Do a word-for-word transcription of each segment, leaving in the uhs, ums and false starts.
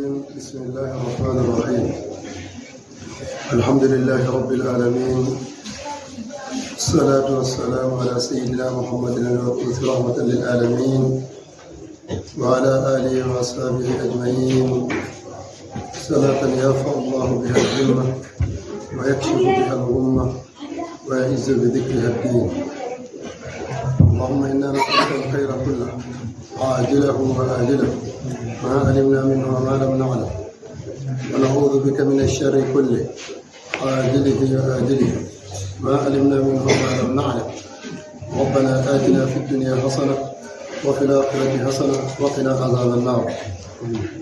بسم الله الرحمن الرحيم. الحمد لله رب العالمين. الصلاة والسلام على سيدنا محمد المبعوث رحمة للعالمين وعلى آله وأصحابه أجمعين. صلاة يرفع الله بها الهمة ويكشف بها الغمة ويعز بذكرها الدين. اللهم إنا نسألك الخير كله عاجله وآجله ما علمنا منه وما لم نعلم، ونعوذ بك من الشر كله عاجله وآجله ما علمنا منه وما لم نعلم. ربنا آتنا في الدنيا حسنة وفي الآخرة حسنة وقنا عذاب النار.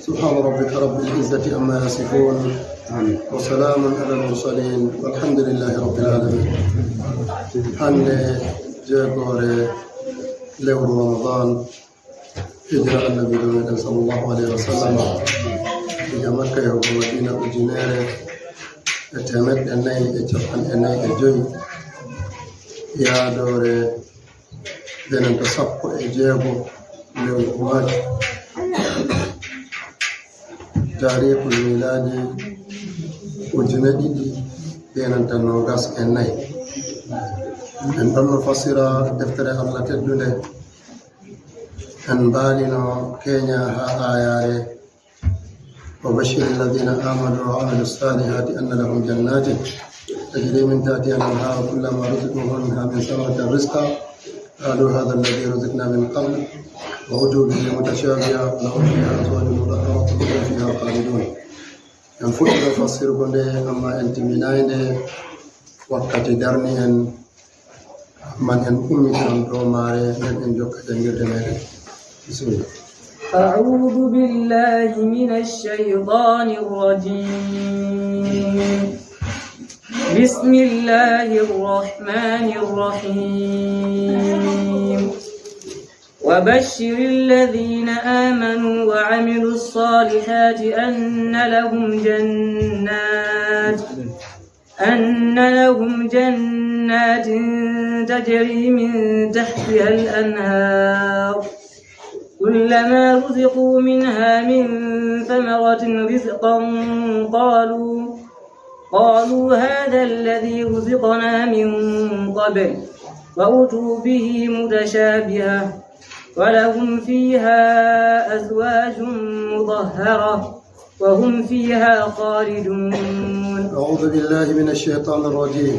سبحان ربك رب العزة عما يصفون. وسلام على المرسلين والحمد لله رب العالمين. Hannde jeegoore lewru Ramadan, hijira Annabiijo meɗen sallallahu alayhi wa sallam, diga Makka yahugo Madina ujunere e teemeɗɗe nayi e capanɗe nayi e joyi, yaadoore denanta sappo e jeego lewru Maaj, taariikul miilaadi ujune ɗiɗi e nanta noogas e nayi. En ɗonno fassira deftere Allah teddunde. En mbaalino keenya haa aayaare: وبشر الذين آمنوا وعملوا الصالحات أن لهم جنات تجري من تحتها الأنهار كلما رزقوا منها من ثمرة رزقا قالوا هذا الذي رزقنا من قبل وأتوا به متشابها لهم فيها أزواج مطهرة وهم فيها خالدون. En fuɗɗiino fassirgo nde, amma en timminaay nde, wakkati darni en. Amman en ummitiran dow maare, nden en jokka janngirde meɗen. Bismillah. أعوذ بالله من الشيطان الرجيم. بسم الله الرحمن الرحيم. وبشر الذين آمنوا وعملوا الصالحات أن لهم جنات أن لهم جنات تجري من تحتها الأنهار كلما رزقوا منها من ثمرة رزقا قالوا قالوا هذا الذي رزقنا من قبل وأتوا به متشابها ولهم فيها أزواج مطهرة وهم فيها خالدون. أعوذ بالله من الشيطان الرجيم.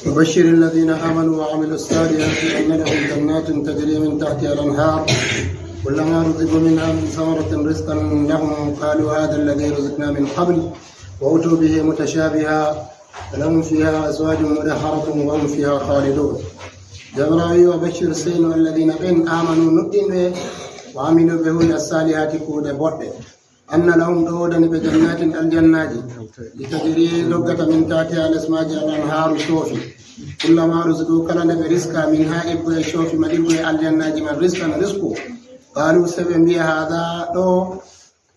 وبشر الذين آمنوا وعملوا الصالحات أن لهم جنات تجري من تحتها الأنهار كلما رزقوا منها من ثمرة رزقا لهم قالوا هذا الذي رزقنا من قبل وأتوا به متشابها ولهم فيها أزواج مطهرة وهم فيها خالدون. Jawmiraawo wi'i: "Wa bashir, seynu, alladina, ɓen, amanu, nuɗɗinɓe, wa amilu, ɓe huwi, assalihaati, kuuɗe boɗɗe. Anna lahum, ɗo woodani ɓe, jannatin, aljannaaji, ɗi tajri, doggata, min tahtiha, les maaji, al anhaaru, coofi. Kullama ruziqu, kala nde ɓe riska, min ha, eggo e coofi man, eggo e aljannaaji man, riskan, risku. Qaalu, sey ɓe mbi'a, haada, ɗo,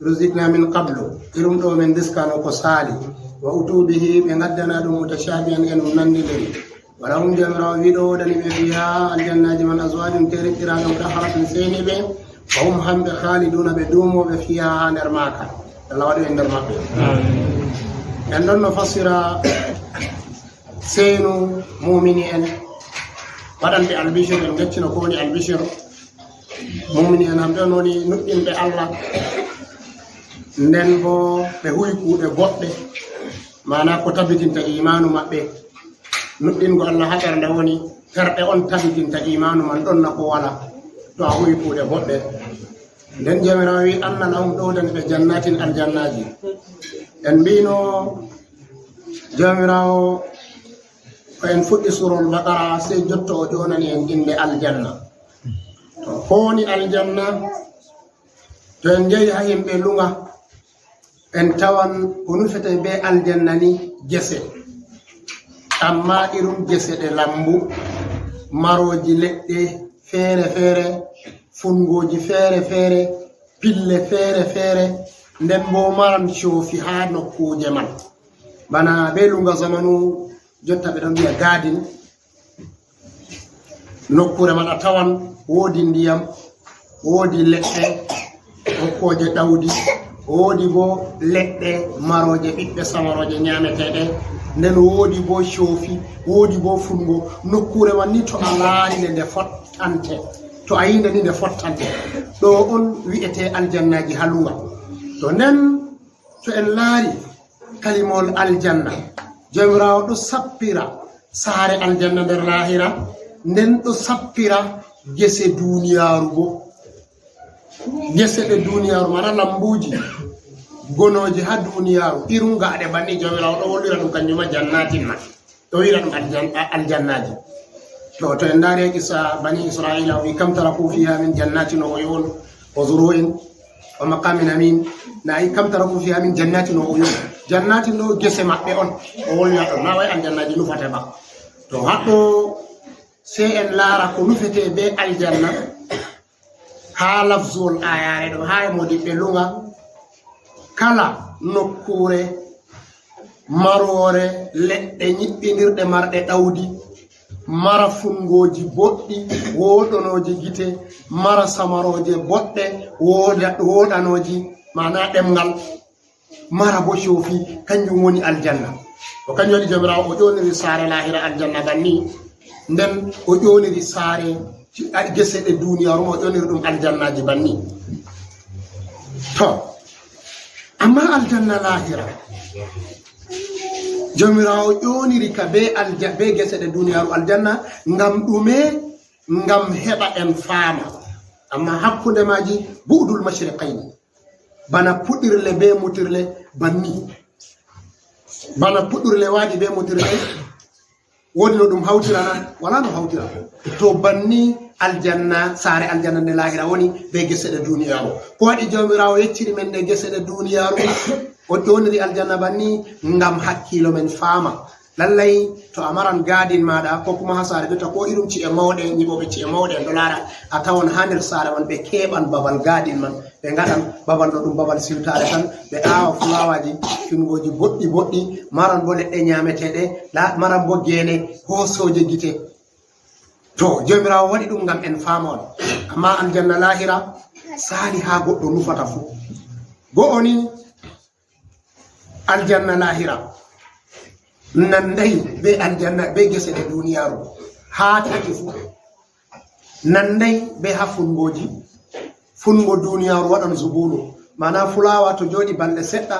ruziqna min qablu, irum ɗo min riskano ko saali. Wa utu bihi, ɓe ngaddana ɗum, mutashaabihan, e ɗum nanndindiri. Wa lahum, Jawmiraawo wi'i, ɗo woodani ɓe, fiha, aljannaaji man, azwaajun, teeriɗɗiraaɓe, mutahharatun, seyniiɓe. Wa hum, hamɓe, khaliduna, ɓe duumooɓe, fiha, haa nder maaka. Allah waɗu en nder maɓɓe. En ɗon no fassira seynu mumini en, waɗanɓe albishir, en gaccino ko woni albishir. Mumini en, hamɓe on woni nuɗɗinɓe Allah, nden bo ɓe huwi kuuɗe boɗɗe, maana ko tabitinta imaanu maɓɓe. Nuɗɗingo Allah ha ɓernde woni terɗe on tabitinta imaanu man, ɗon na ko wala, to a huwi kuuɗe boɗɗe. Nden Jawmiraawo wi'i, anna lahum, ɗo woodani ɓe, jannatin, aljannaaji. En mbi'no Jawmiraawo, ko en fuɗɗi Suurol Baqara, sey jotto o ƴoonani en innde aljanna. To, ko woni aljanna? To en njehi ha yimɓe luŋa, en tawan ko nufete be aljanna ni gese. Amma irum gese ɗe lambu, marooji leɗɗe feere-feere, fungooji feere-feere, pille feere-feere, nden bo maran coofi ha nokkuuje man. Bana be luŋa zamanu jotta ɓe ɗon mbi'a gadin. Nokkuure man a tawan woodi ndiyam, woodi leɗɗe, Kokkooje ɗawdi, woodi bo leɗɗe marooje, ɓiɓɓe samarooje nyaameteeɗe, nden woodi bo coofi, woodi bo fungo. Nokkuure man ni, to a laari nde, nde fottante, to a yii nde ni, nde fottante. Ɗo on wi'etee aljannaaji halluwa. To nden, to en laari kalimawol aljanna, Jawmiraawo ɗo sappira saare aljanna nder laahira, nden ɗo sappira gese duuniyaaru bo. Gese ɗe duuniyaaru, mana lambuuji gonooji haa duuniyaaru, irum gaaɗe banni, Jawmiraawo ɗo hollira ɗum kanjum ma jannatin ma. Ɗo wi'ira ɗum aljan-, a-, aljannaaji. To, to en ndaari haa kisa Bani Isra'iila, o wi'i, "Kam taraku fiha min jannatin wa uyun wa zuru'in wa maqamin amin." Na yi, "Kam taraku fiha min jannatin wa uyun." Jannatin ɗo gese maɓɓe on. O wolwi haa ɗon. Na way aljannaaji nufata ba. To, haɗɗo sey en laara ko nufetee be aljanna. Haa lafzuwol aayaare ɗo, haa e moodiɓɓe luŋa, kala nokkuure maroore leɗɗe nyiɓɓindirɗe marɗe ɗawdi, mara fungooji boɗɗi, wooɗonooji gite, mara samarooje boɗɗe, wooda-, wooɗanooji, maana ɗemŋgal. Mara bo coofi, kanjum woni aljanna. Ko kanjum waɗi Jawmiraawo o ƴooniri saare laahira aljanna banni, nden o ƴooniri saare, a, gese ɗe duuniyaaru ma, o ƴooniri ɗum aljannaaji banni. To, amma aljanna laahira, Jawmiraawo ƴooniri ka be alja-, be gese ɗe duuniyaaru aljanna, ngam ɗume? Ngam heɓa en faama. Amma hakkunde maaji bu'dul mashriqayni. Bana puɗirle be mutirle banni. Bana puɗirle waaɗi be mutirle, woodi no ɗum hawtirana? Walaa no hawtira. To banni aljanna, saare aljanna nde laahira woni be gese ɗe duuniyaaru. Ko waɗi Jawmiraawo yecciri men ɗe gese ɗe duuniyaaru? O ƴooniri aljanna banni ngam hakkiilo men faama. Lallay, to a maran gaadin maaɗa, ko kuma haa saare jotta, ko irum ci'e mawɗe, nyiɓooɓe ci'e mawɗe en ɗo laara, a tawan haa nder saare man ɓe keɓan babal gaadin man, ɓe ngaɗan babal no ɗum babal siwtaare tan, ɓe aawa fulaawaaji, fingooji boɗɗi boɗɗi, maran bo leɗɗe nyaameteeɗe, la-, maran bo geene hoosooje gite. To, Jawmiraawo waɗi ɗum ngam en faama on. Amma aljanna laahira saali haa goɗɗo nufata fuu. Go'o ni, aljanna laahira nanday be aljanna, be gese ɗe duuniyaaru haa tati fuu. Nanday be haa fungooji. Fungo duuniyaaru waɗan zubulu. Maana fulaawa to jooɗi balɗe seɗɗa,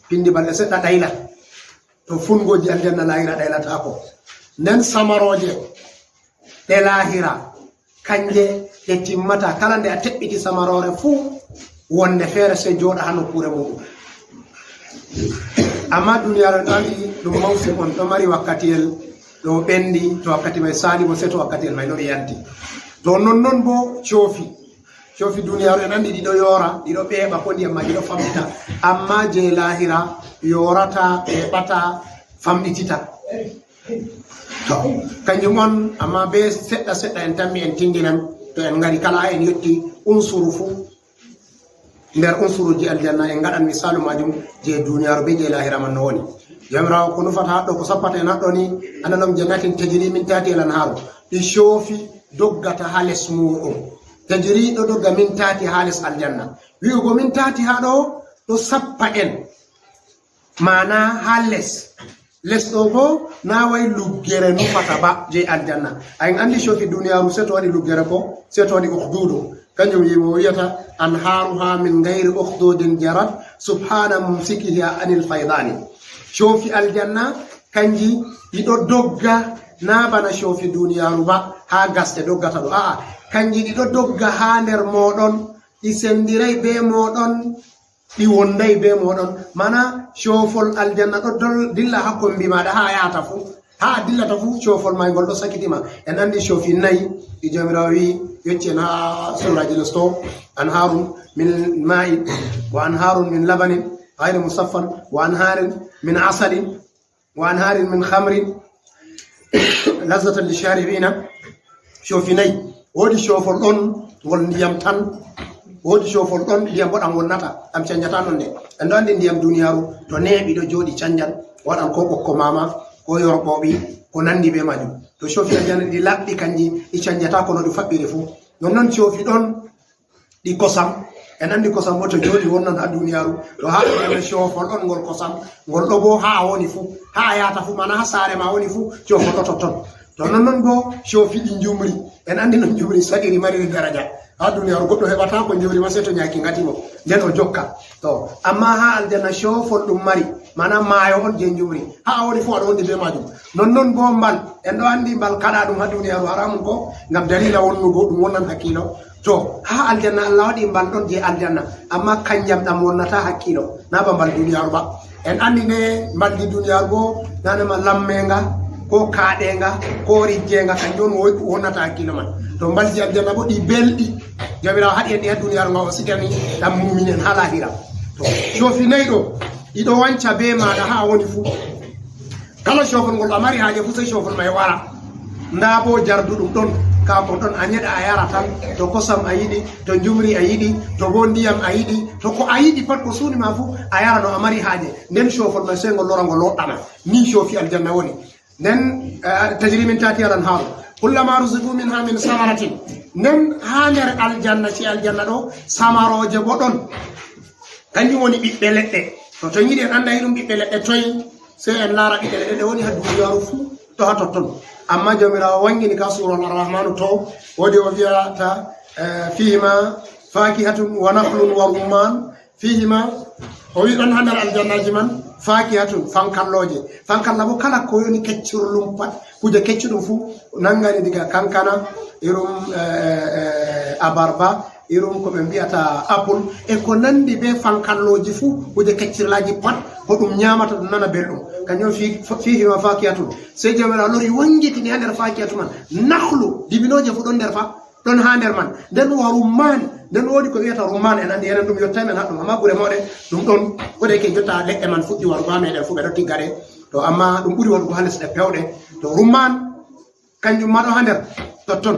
pindi balɗe seɗɗa ɗaylan. To fungooji aljanna laahira ɗaylataako. Nden samarooje ɗe laahira, kanje ɗe timmata. Kala nde a teɓɓiti samaroore fuu, wonde feere sey jooɗa haa nokkuure muuɗum. Amma duniyaaru en andi ɗum mawsim on, ɗo mari wakkatiyel, ɗo ɓendi, to wakkati mai saali bo, sey to wakkatiyel mai lori yanti. To nonnon bo coofi. Coofi duniyaaru en andi ɗi ɗo yoora, ɗi ɗo ɓeeɓa, ko ndiyam maaji ɗo famɗita. Amma je laahira yoorata, ɓeeɓata, famɗitita. To, kanjum on, amma be seɗɗa seɗɗa en tammi en tindinan, to en ngari kala en yotti unsuru fuu. Nder unsuruji aljanna en ngaɗan misaalu maajum, je duniyaaru be je laahira man no woni. Jawmiraawo ko nufata haɗɗo, ko sappata en haɗɗo ni, annalahum jannatin tajri min tahtiha al-anhaaru. Ɗi coofi doggata haa les muuɗum. Tajri ɗo dogga min tahtiha haa les aljanna. Wi'ugo min tahtiha ɗo, ɗo sappa en. Maana haa les. Les ɗo bo na way luggere nufata ba je aljanna. A en andi coofi duniyaaru sey to waɗi luggere ko, sey to waɗi ukhdudu. Kanjum yimo wiyata, "Anhaaruha min gayri ukhdudin jarat, subhana mumsikiha anil faydani." Coofi aljanna kanji ɗi ɗo dogga na bana coofi duniyaaru ba haa gasɗe doggata ɗo. A'a, kanji ɗi ɗo dogga haa nder mooɗon, ɗi sendiray be mooɗon, ɗi wonday be mooɗon. Mana coofol aljanna ɗo dol-, dilla haa kombi maaɗa, haa a yahata fuu, haa a dillata fuu, coofol maagol ɗo sakiti ma. En andi coofi nayi ɗi Jawmiraawo wi'i, yecci en haa suuraji les to, "Anhaarun min ma'in, wa anhaarun min labanin ghayri musaffan, wa anhaarun min asalin, wa anhaarin min khamrin lazzatan lisharibina." Coofi nayi. Woodi coofol ɗon ngol ndiyam tan. Woodi coofol ɗon ndiyam bo ɗam wonnata, ɗam canjata nonde. En ɗo andi ndiyam duniyaaru to neeɓi ɗo jooɗi canjan, waɗan ko ɓokko mama, ko yorɓooɓi, ko nandi be maajum. To coofi aljanna ɗi laɓɗi kanji, ɗi canjata ko no ɗi faɓɓiri fuu. Nonnon coofi ɗon ɗi kosam, En anndi kosam bo to jooɗi wonnan haa duniyaaru, to haa aljanna coofol on ngol kosam, ngol ɗo bo haa a woni fu, haa a yahata fu, mana haa saare ma woni fu, coofol ɗo totton. To non non bo coofi ɗi njumri, en anndi no njumri saɗiri mariri daraja. Haa duniyaaru goɗɗo heɓata ko njumri ma sey to nyaaki ngati mo, nden o jokka. To, amma haa aljanna coofol ɗum mari, mana maayo on je njumri. Haa a woni fu aɗa wondi be majum. Non non bo mbal, en ɗo anndi mbal kaɗa ɗum haa duniyaaru haramun ko, ngam dalila wonnugo ɗum wonnan hakkiilo. To, haa aljanna Allah waɗi mbal ɗon je aljanna, amma kanjam ɗam wonnata hakkiilo, na ba mbal duniyaaru ba. En anndi ne mbaldi duniyaaru bo, nane ma lammenga, ko kaɗenga, ko rijjenga, kanjum on wo-, wonnata hakkiilo man. To mbaldi aljanna bo ɗi belɗi, Jawmiraawo haɗi en ɗi haa duniyaaru nga o sigani ɗam muumini en haa lahira. To, coofi nayi ɗo, ɗi ɗo wanca be maaɗa haa a woni fu. Kala coofol ngol a mari haaje fu, sey coofol may wara. Ndaa bo jarduɗum ɗon, kaakon ɗon a nyeɗa a yara tan, to kosam a yiɗi, to njumri a yiɗi, to bo ndiyam a yiɗi, to ko a yiɗi pat ko suuni ma fu, a yara no a mari haaje. Nden coofol may sey ngol lora ngol woɗɗana. Ni coofi aljanna woni. Nden, eh, tajri min tahtiha al-anhar. Kullama ruziqu minha min samaratin. Nden haa nder aljanna, ci aljanna ɗo, samarooje bo ɗon. Kanjum woni ɓiɓɓe leɗɗe. To, to yiɗi en annda irum ɓiɓɓe leɗɗe toy, sey en laara ɓiɓɓe leɗɗe ɗe woni haa duniyaaru fuu, to haa totton. Amma Jawmiraawo wangini ka suura Ar-Rahmanu to, woodi o wi'ata, eh, "Fihima fakihatun wa nakhlun wa rumman." Fihima, o wi ɗon haa nder aljannaaji man, fakihatun, fankallooje. Fankalla bo kala ko woni keccirlum pat, kuje keccuɗum fuu, nangani diga kankana, irum, eh, eh, eh, abarba, irum ko ɓe mbi'ata apple, e ko nandi be fankallooji fuu, kuje keccirlaaji pat, ko ɗum nyaamata ɗum nana belɗum. Kanjum fi-, fihima fakihatun. Sey Jawmiraawo lori wangitini haa nder fakihatu man. Nakhlu, dibinooje fuu ɗon nder fa, ɗon haa nder man. Nden wa rumman, nden woodi ko wi'ata rumman, en anndi enen ɗum yottay men haɗɗum, amma gure mooɗon ɗum ɗon, ko de ke jotta leɗɗe man fuɗɗi warugo haa meɗen fuu, ɓe ɗo tigga ɗe. To amma ɗum ɓuri waɗugo haa lesɗe pewɗe. To rumman, kanjum ma ɗo haa nder totton.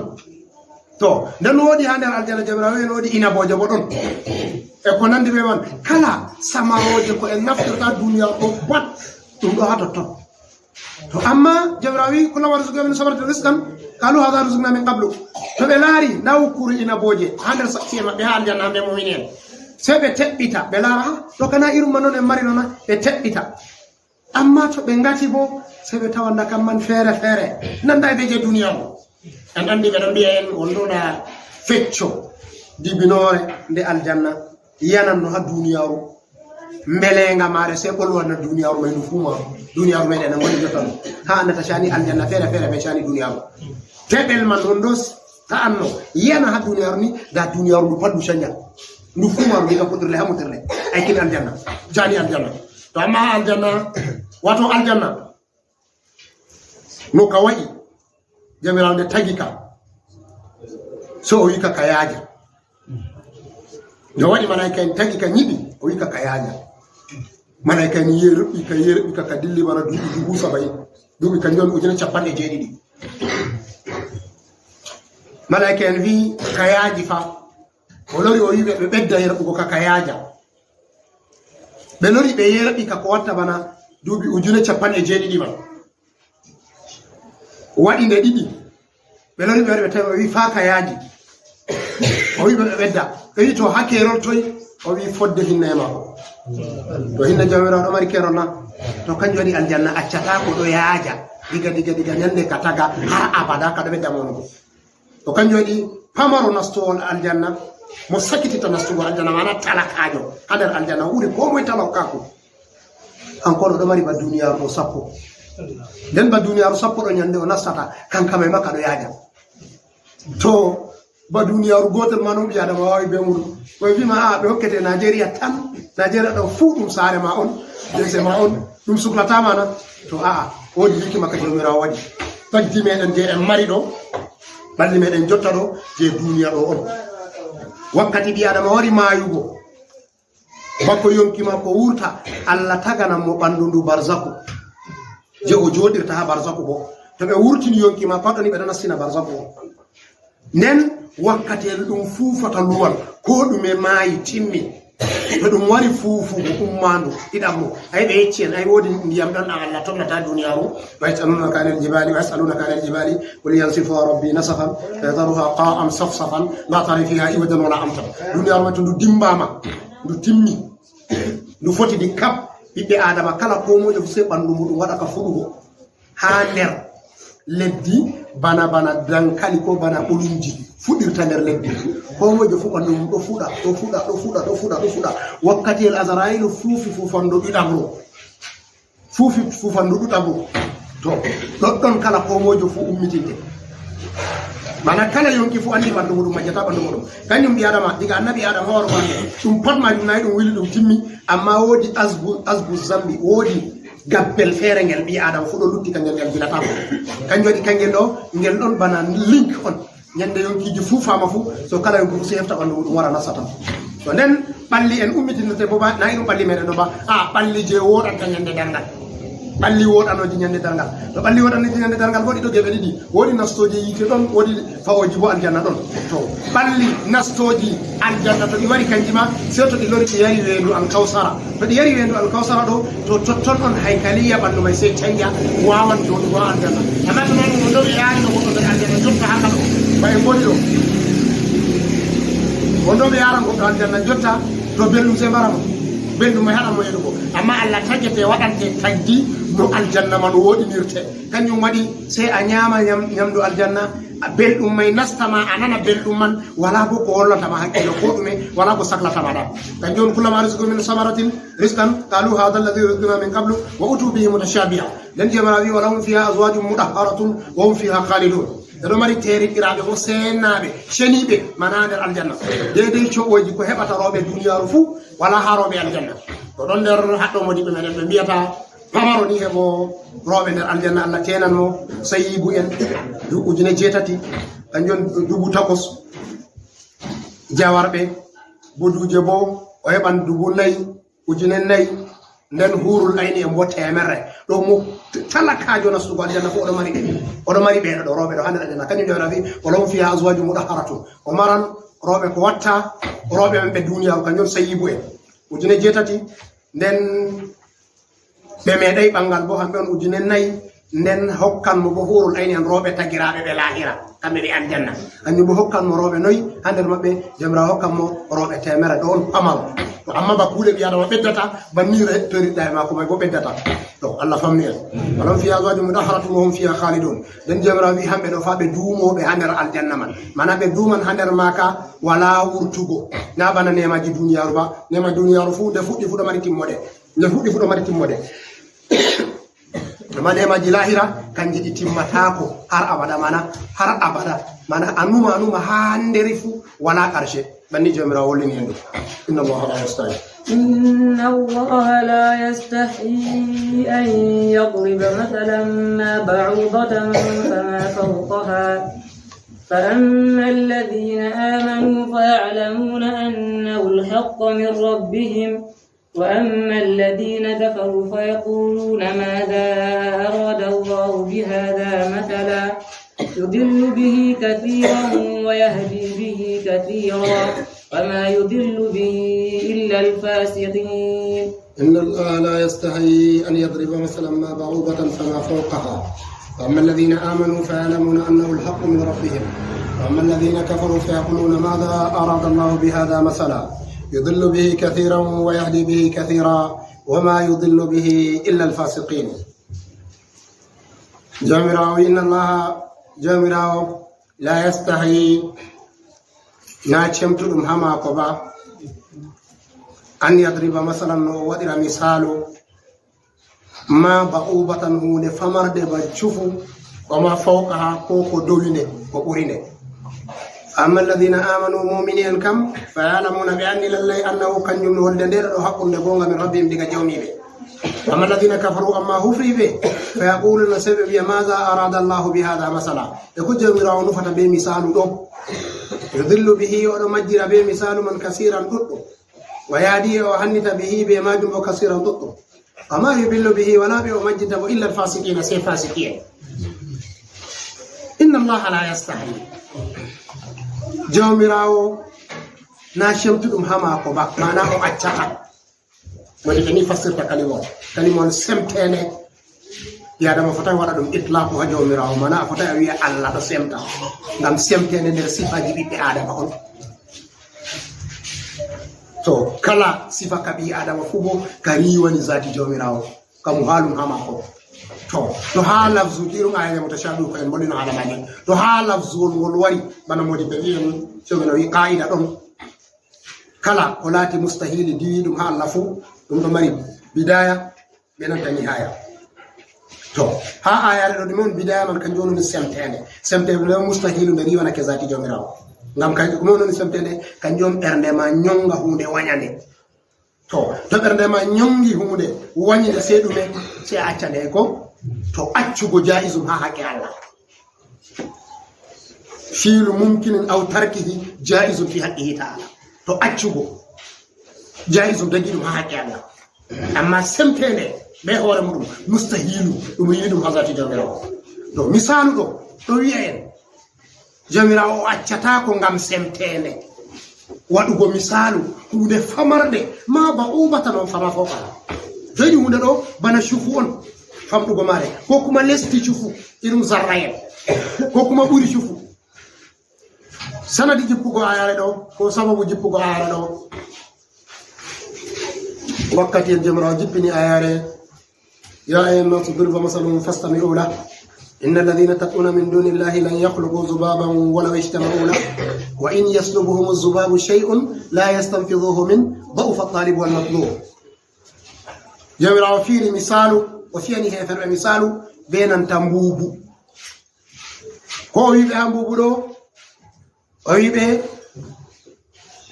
To, nden woodi haa nder aljanna Jawmiraawo, en woodi inabooje bo ɗon. E ko nandi be man, kala samarooje ko en naftirta duniyaaru ɗo pat, ɗum ɗo haa totton. To, amma Jawmiraawo wi, "Kullama ruziqu min samaratin rizqan, qalu hadha ruziqna min qablu." To ɓe laari, ndaa wukkuure inabooje haa nder sacci'e maɓɓe haa aljanna, hamɓe mu'mini en. Sey ɓe teɓɓita, ɓe laara, "Ha, ɗo kana irum man non en mari ɗo na?" Ɓe teɓɓita. Amma to ɓe ngati bo, sey ɓe tawa ndakam man feere feere. Nanday be je duniyaaru. En anndi ɓe ɗon mbi'a en, on ɗo na fecco dibinoore nde aljanna. Yananno haa duniyaaru. Mbelenga maare sey ɓolwanna duniyaaru may ndu fuu maaru. Duniyaaru meɗen na ngoni jotta no. Haa annata cani aljanna feere feere be cani duniyaaru. Teɓel man on ɗo s-, ta'anno. Yana haa duniyaaru ni, da duniyaaru ndu pat ndu canja. Ndu fuu maaru diga fuɗɗirle haa mutirle. Ay kin aljanna. Cani aljanna. To amma haa aljanna, wato aljanna. No ka wa'i, Jawmiraawo nde tagi ka, so o wi ka ka yaaja. Nde waɗi malaa'ika en tagi ka nyiɓi, o wi ka ka yaaja. Malaa'ika en yeeroɓi ka, yeeroɓi ka, ka dilli bana duuɓi dubu saba'in. Duuɓi kanjum on ujune cappanɗe jeeɗiɗi. Malaa'ika en wi ka yaaji fa. O lori o wi ɓe, ɓe ɓedda yerɓugo ka ka yaaja. Ɓe lori ɓe yerɓi ka ko watta bana duuɓi ujune cappanɗe jeeɗiɗi man. Waɗi nde ɗiɗi. Ɓe lori ɓe waɗi ɓe tawi o wi faa ka yaaji. O wi ɓe ɓe ɓedda. Ɓe wi to haa keerol toy? O wi fodde hinna e maako. To hinna Jawmiraawo ɗo mari keerol na? To kanjum waɗi aljanna accataa ko ɗo yaaja. Diga, diga, diga nyande ka taga har abada ka ɗo ɓedda mawnugo. To kanjum waɗi pamaro nastowol aljanna, mo sakitita nastugo aljanna, mana talakaajo haa nder aljanna, o ɓuri ko moye talakaaku. Kanko ɗo mari ba duniyaaru ɗo sappo. Nden ba duniyaaru sappo ɗo nyande o nastata, kankama e makka ɗo yaaja. To ba duniyaaru gootel ma non ɓii Adama waawi be muɗum. Ko e fima a ɓe hokkete Najeriya tan, Najeriya ɗo fuu ɗum saare ma on, gese ma on, ɗum suklata ma na? To a'a, woodi hikima ka Jawmiraawo waɗi. Ɓalli meɗen je en mari ɗo, ɓalli meɗen jotta ɗo, je duniya ɗo on. Wakkati ɓii Adama wari maayugo, bako yonki maako wurta, Allah taganan mo ɓandu ndu barzaku. Je o jooɗirta haa barzaku bo. To ɓe wurtini yonki maako haa ɗoni, ɓe ɗo nastina barzaku on. Nden wakkati en ɗum fuufata luwal, ko ɗume maayi timmi. To ɗum wari fuufugo ummaandu ɗiɗaɓru, ay ɓe yecci en, ay woodi ndiyam ɗon ɗam Allah tonnata duniyaaru, wa yas'alunaka anil jibali, wa yas'alunaka anil jibali, qul yansifuha rabbi nasafan, fa yadharuha qa'an safsafan, la tara fiha iwajan wala amta. Duniyaaru ma to ndu dimbaama, ndu timmi, ndu foti ndi kap, ɓiɓɓe Aadama kala koo moijo fu sey ɓanndu muɗum waɗa ka fuɗugo haa nder leddi, bana, bana dankali ko bana ɓulumji fuɗirta nder leddi. Koo moijo fu ɓanndu mum ɗo fuɗa, ɗo fuɗa, ɗo fuɗa, ɗo fuɗa, ɗo fuɗa. Wakkatiyel Azarayilu fuufi fuufandu ɗiɗaɓru. Fuufi fuufandu ɗiɗaɓru. To, ɗoɗɗon kala koo moijo fu ummitinte. Mana kala yonki fu anndi ɓanndu muɗum, majjata ɓanndu muɗum. Kanjum ɓii Aadama, diga annabi Aadama hoore maako, ɗum pat maajum nayi ɗum wili ɗum timmi, amma woodi asbu, asbu zambi, woodi gabbel feere ngel ɓii Aadama fu ɗo lutti, kangel ngel gilataako. Kanjum waɗi kangel ɗo, ngel ɗon bana link on. Nyande yonkiiji fu faama fu, so kala yonki fu sey hefta ɓanndu muɗum wara nasta tan. To nden ɓalli en ummitinirte bo ba, nayi ɗum ɓalli meɗen ɗo ba. A, ɓalli je woɗanta nyande darngal. Ɓalli woɗanooji nyande darngal. To ɓalli woɗanooji nyande darngal bo ɗi ɗo geɓe ɗiɗi. Woodi nastooje yiite ɗon, woodi fa'ooji bo aljanna ɗon. To ɓalli nastooji aljanna to ɗi wari kanji ma, sey to ɗi lori ɗi yari weendu alkawsara. To ɗi yari weendu alkawsara ɗo, to totton on haykaliya ɓanndu may sey canja, waawan jooɗugo haa aljanna. Amma to non on ɗo ɓe yaarino goɗɗo nder aljanna jotta haa kala. Ba en ngoni ɗo. On ɗo ɓe yaaran goɗɗo aljanna jotta, to belɗum sey mbara mo. Belɗum may haɗan mo yeɗugo. Amma Allah taƴete waɗante tagdi no aljanna man woɗinirte. Kanjum waɗi sey a nyaama nyam-, nyamdu aljanna, a belɗum may nasta ma, a nana belɗum man, wala bo ko hollata ma hakkilo ko ɗume, wala ko saklata ma ɗam. Kanjum on, kullama rizqu min samaratin rizqan, qalu hadha alladhi rizqna min qablu, wa utu bihi mutashabiha. Nden Jawmiraawo wi, "Wa lahum fiha azwajun mutahharatun wa hum fiha khalidun." Ɓe ɗo mari teeriɗɗiraaɓe bo seenaaɓe, ceniiɓe, mana nder aljanna. Deydey coɓooji ko heɓata rooɓe duniyaaru fuu, wala haa rooɓe aljanna. Ko ɗon nder haɗɗo modiɓɓe meɗen ɓe mbiyata pamaro ni heɓo rooɓe nder aljanna, Allah teenan mo. Sayibu en, du-, ujune jeetati, kanjum dubu takwas. Jawarɓe, buduuje bo, o heɓan dubu nayi, ujune nayi. Nden hurul ayni en bo teemerre. Ɗo mo t-, talakaajo nastugo aljanna fof oɗo mari ɓe. Oɗo mari ɓe ɗo, rooɓe ɗo haa nder aljanna. Kanjum Jawmiraawo wi, "Wa lahum fiha azwajun mutahharatun." O maran rooɓe ko watta, rooɓe men ɓe duniyaaru, kanjum sayibu en. Ujune jeetati, nden ɓe meeɗay ɓangal bo, hamɓe on ujune nayi, nden hokkan mo bo hurul ayni en rooɓe tagiraaɓe ɓe laahira, kamɓe ɓe aljanna. Kanjum bo hokkan mo rooɓe noyi, haa nder maɓɓe Jawmiraawo hokkan mo rooɓe teemerre, ɗo on pamaro. To amma ba kuuɗe ɓii Aadama ɓeddata, banni re-, toriɗɗa e maako may bo ɓeddata. To Allah famni en. "Wa lahum fiha azwajun mutahharatun wa hum fiha khalidun." Nden Jawmiraawo wi hamɓe ɗo fa ɓe duumooɓe haa nder aljanna man. Mana ɓe duuman haa nder maaka walaa wurtugo. Na bana neemaaji duniyaaru ba. Neema duniyaaru fuu nde fuɗɗi fuu ɗo mari timmoode. Nde fuɗɗi fu ɗo mari timmoode. Amma neemaaji laahira, kanji ɗi timmataako har abada, mana har abada. Mana a numa, a numa haa nderi fu wala ƙarshe. Banni Jawmiraawo hollini en ɗum. Inna Allaha la yastahi. إن الله لا يستحيي أن يضرب مثلا ما بعوضة فما فوقها، فأما الذين آمنوا فيعلمون أنه الحق من ربهم، وأما الذين كفروا فيقولون ماذا أراد الله بهذا مثلا، يضل به كثيرا ويهدي به كثيرا، وما يضل به إلا الفاسقين. إن الله لا يستحيي أن يضرب مثلا ما بعوضة فما فوقها، فأما الذين آمنوا فيعلمون أنه الحق من ربهم، وأما الذين كفروا فيقولون ماذا أراد الله بهذا مثلا، يضل به كثيرا ويهدي به كثيرا، وما يضل به إلا الفاسقين. Jawmiraawo, inna Allaha, Jawmiraawo, la yastahi, na cemtuɗum haa maako ba, an yadriba masalan, no o waɗira misaalu, ma ba'ubatan, huunde famarde ba cufu, wa ma fawqaha, ko ko dowi nde, ko ɓuri nde. Amma alladhina amanu, mu'mini en kam, fa ya'lamuna, ɓe anndi lallay annahu, kanjum no holde nde ɗo haqqunde goonga min rabbihim, diga jawmiiɓe. Amma alladhina kafaru, amma hufriiɓe, fa yaquluna, sey ɓe wi'a, maza arada Allahu bi hadha masala? E ko Jawmiraawo nufata be misaalu ɗo? Yudillu bihi, o ɗo majjira be misaalu man kasiran ɗuɗɗum. Wa yahdi, o hannita bihi, be maajum bo, kasiran ɗuɗɗum. Wa ma yudillu bihi, wala ɓe o majjinta bo, illa alfasiqina, sey fasiki'en. Inna Allaha la yastahi. Jawmiraawo na semtuɗum ha maako ba, mana o accata. Woni ɓe ni fassirta kalima on. Kalima on semteende. Ɓi Adama fota waɗa ɗum itlaqu ha Jawmiraawo, mana a fota a wi'a Allah ɗo semta. Ngam semteende nder sifaaji ɓiɓɓe Adama on. To, kala sifa ka ɓi Adama fu bo, ka riiwani zaati Jawmiraawo. Ka muhaalun ha maako. To, to ha lafzu, irum aya mutashabihu ko en mbolino haala majum. To ha lafzuwol ngol wari, bana modi ɓe wi'en, Jawmiraawo wi qaa'ida ɗon. Kala ko laati mustahili diwi ɗum ha Allah fu, ɗum ɗo mari bidaya, ɓe nanta nihaya. To, ha ayare ɗo ɗume on bidaya man, kanjum woni semteende. Semteende ɗo mustahilu nde riwanake zaati Jawmiraawo. Ngam kanjum ɗume on woni semteende, kanjum on ɓernde ma nyonga huunde wanyande. To, to ɓernde ma nyongi huunde wanyande, sey ɗume, sey a acca nde ko? To accugo jaizum ha haqqe Allah. Fi'lu mumkinin aw tarkihi jaizun fi haqqihi ta'ala. To accugo jaizun dagi ɗum ha haqqe Allah. Amma semteende be hoore muɗum mustahilu, ɗum yiɗi ɗum ha zaati Jawmiraawo. To misaalu ɗo, ɗo wi'a en, Jawmiraawo o accataako ngam semteende. Waɗugo misaalu, huunde famarde, ma ba ubata non fama fokala. To yiɗi huunde ɗo, bana cufu on, famɗugo maare, ko kuma lesdi cufu, irum zarrayel, ko kuma ɓuri cufu. Sanadi jippugo ayare ɗo, ko sababu jippugo ayare ɗo. Wakkati en Jawmiraawo jippini ayare, يا أيها الناس ضرب مثل فاستمعوا له. إن الذين تدعون من دون الله لن يخلقوا ذبابا ولو اجتمعوا له. وإن يسلبهم الذباب شيء لا يستنقذوه منه ضعف الطالب والمطلوب. Jawmiraawo fiiri misaalu, o fiyani heeferɓe misaalu be nanta mbuubu. Ko o wi'i ɓe ha mbuubu ɗo? O wi'i ɓe,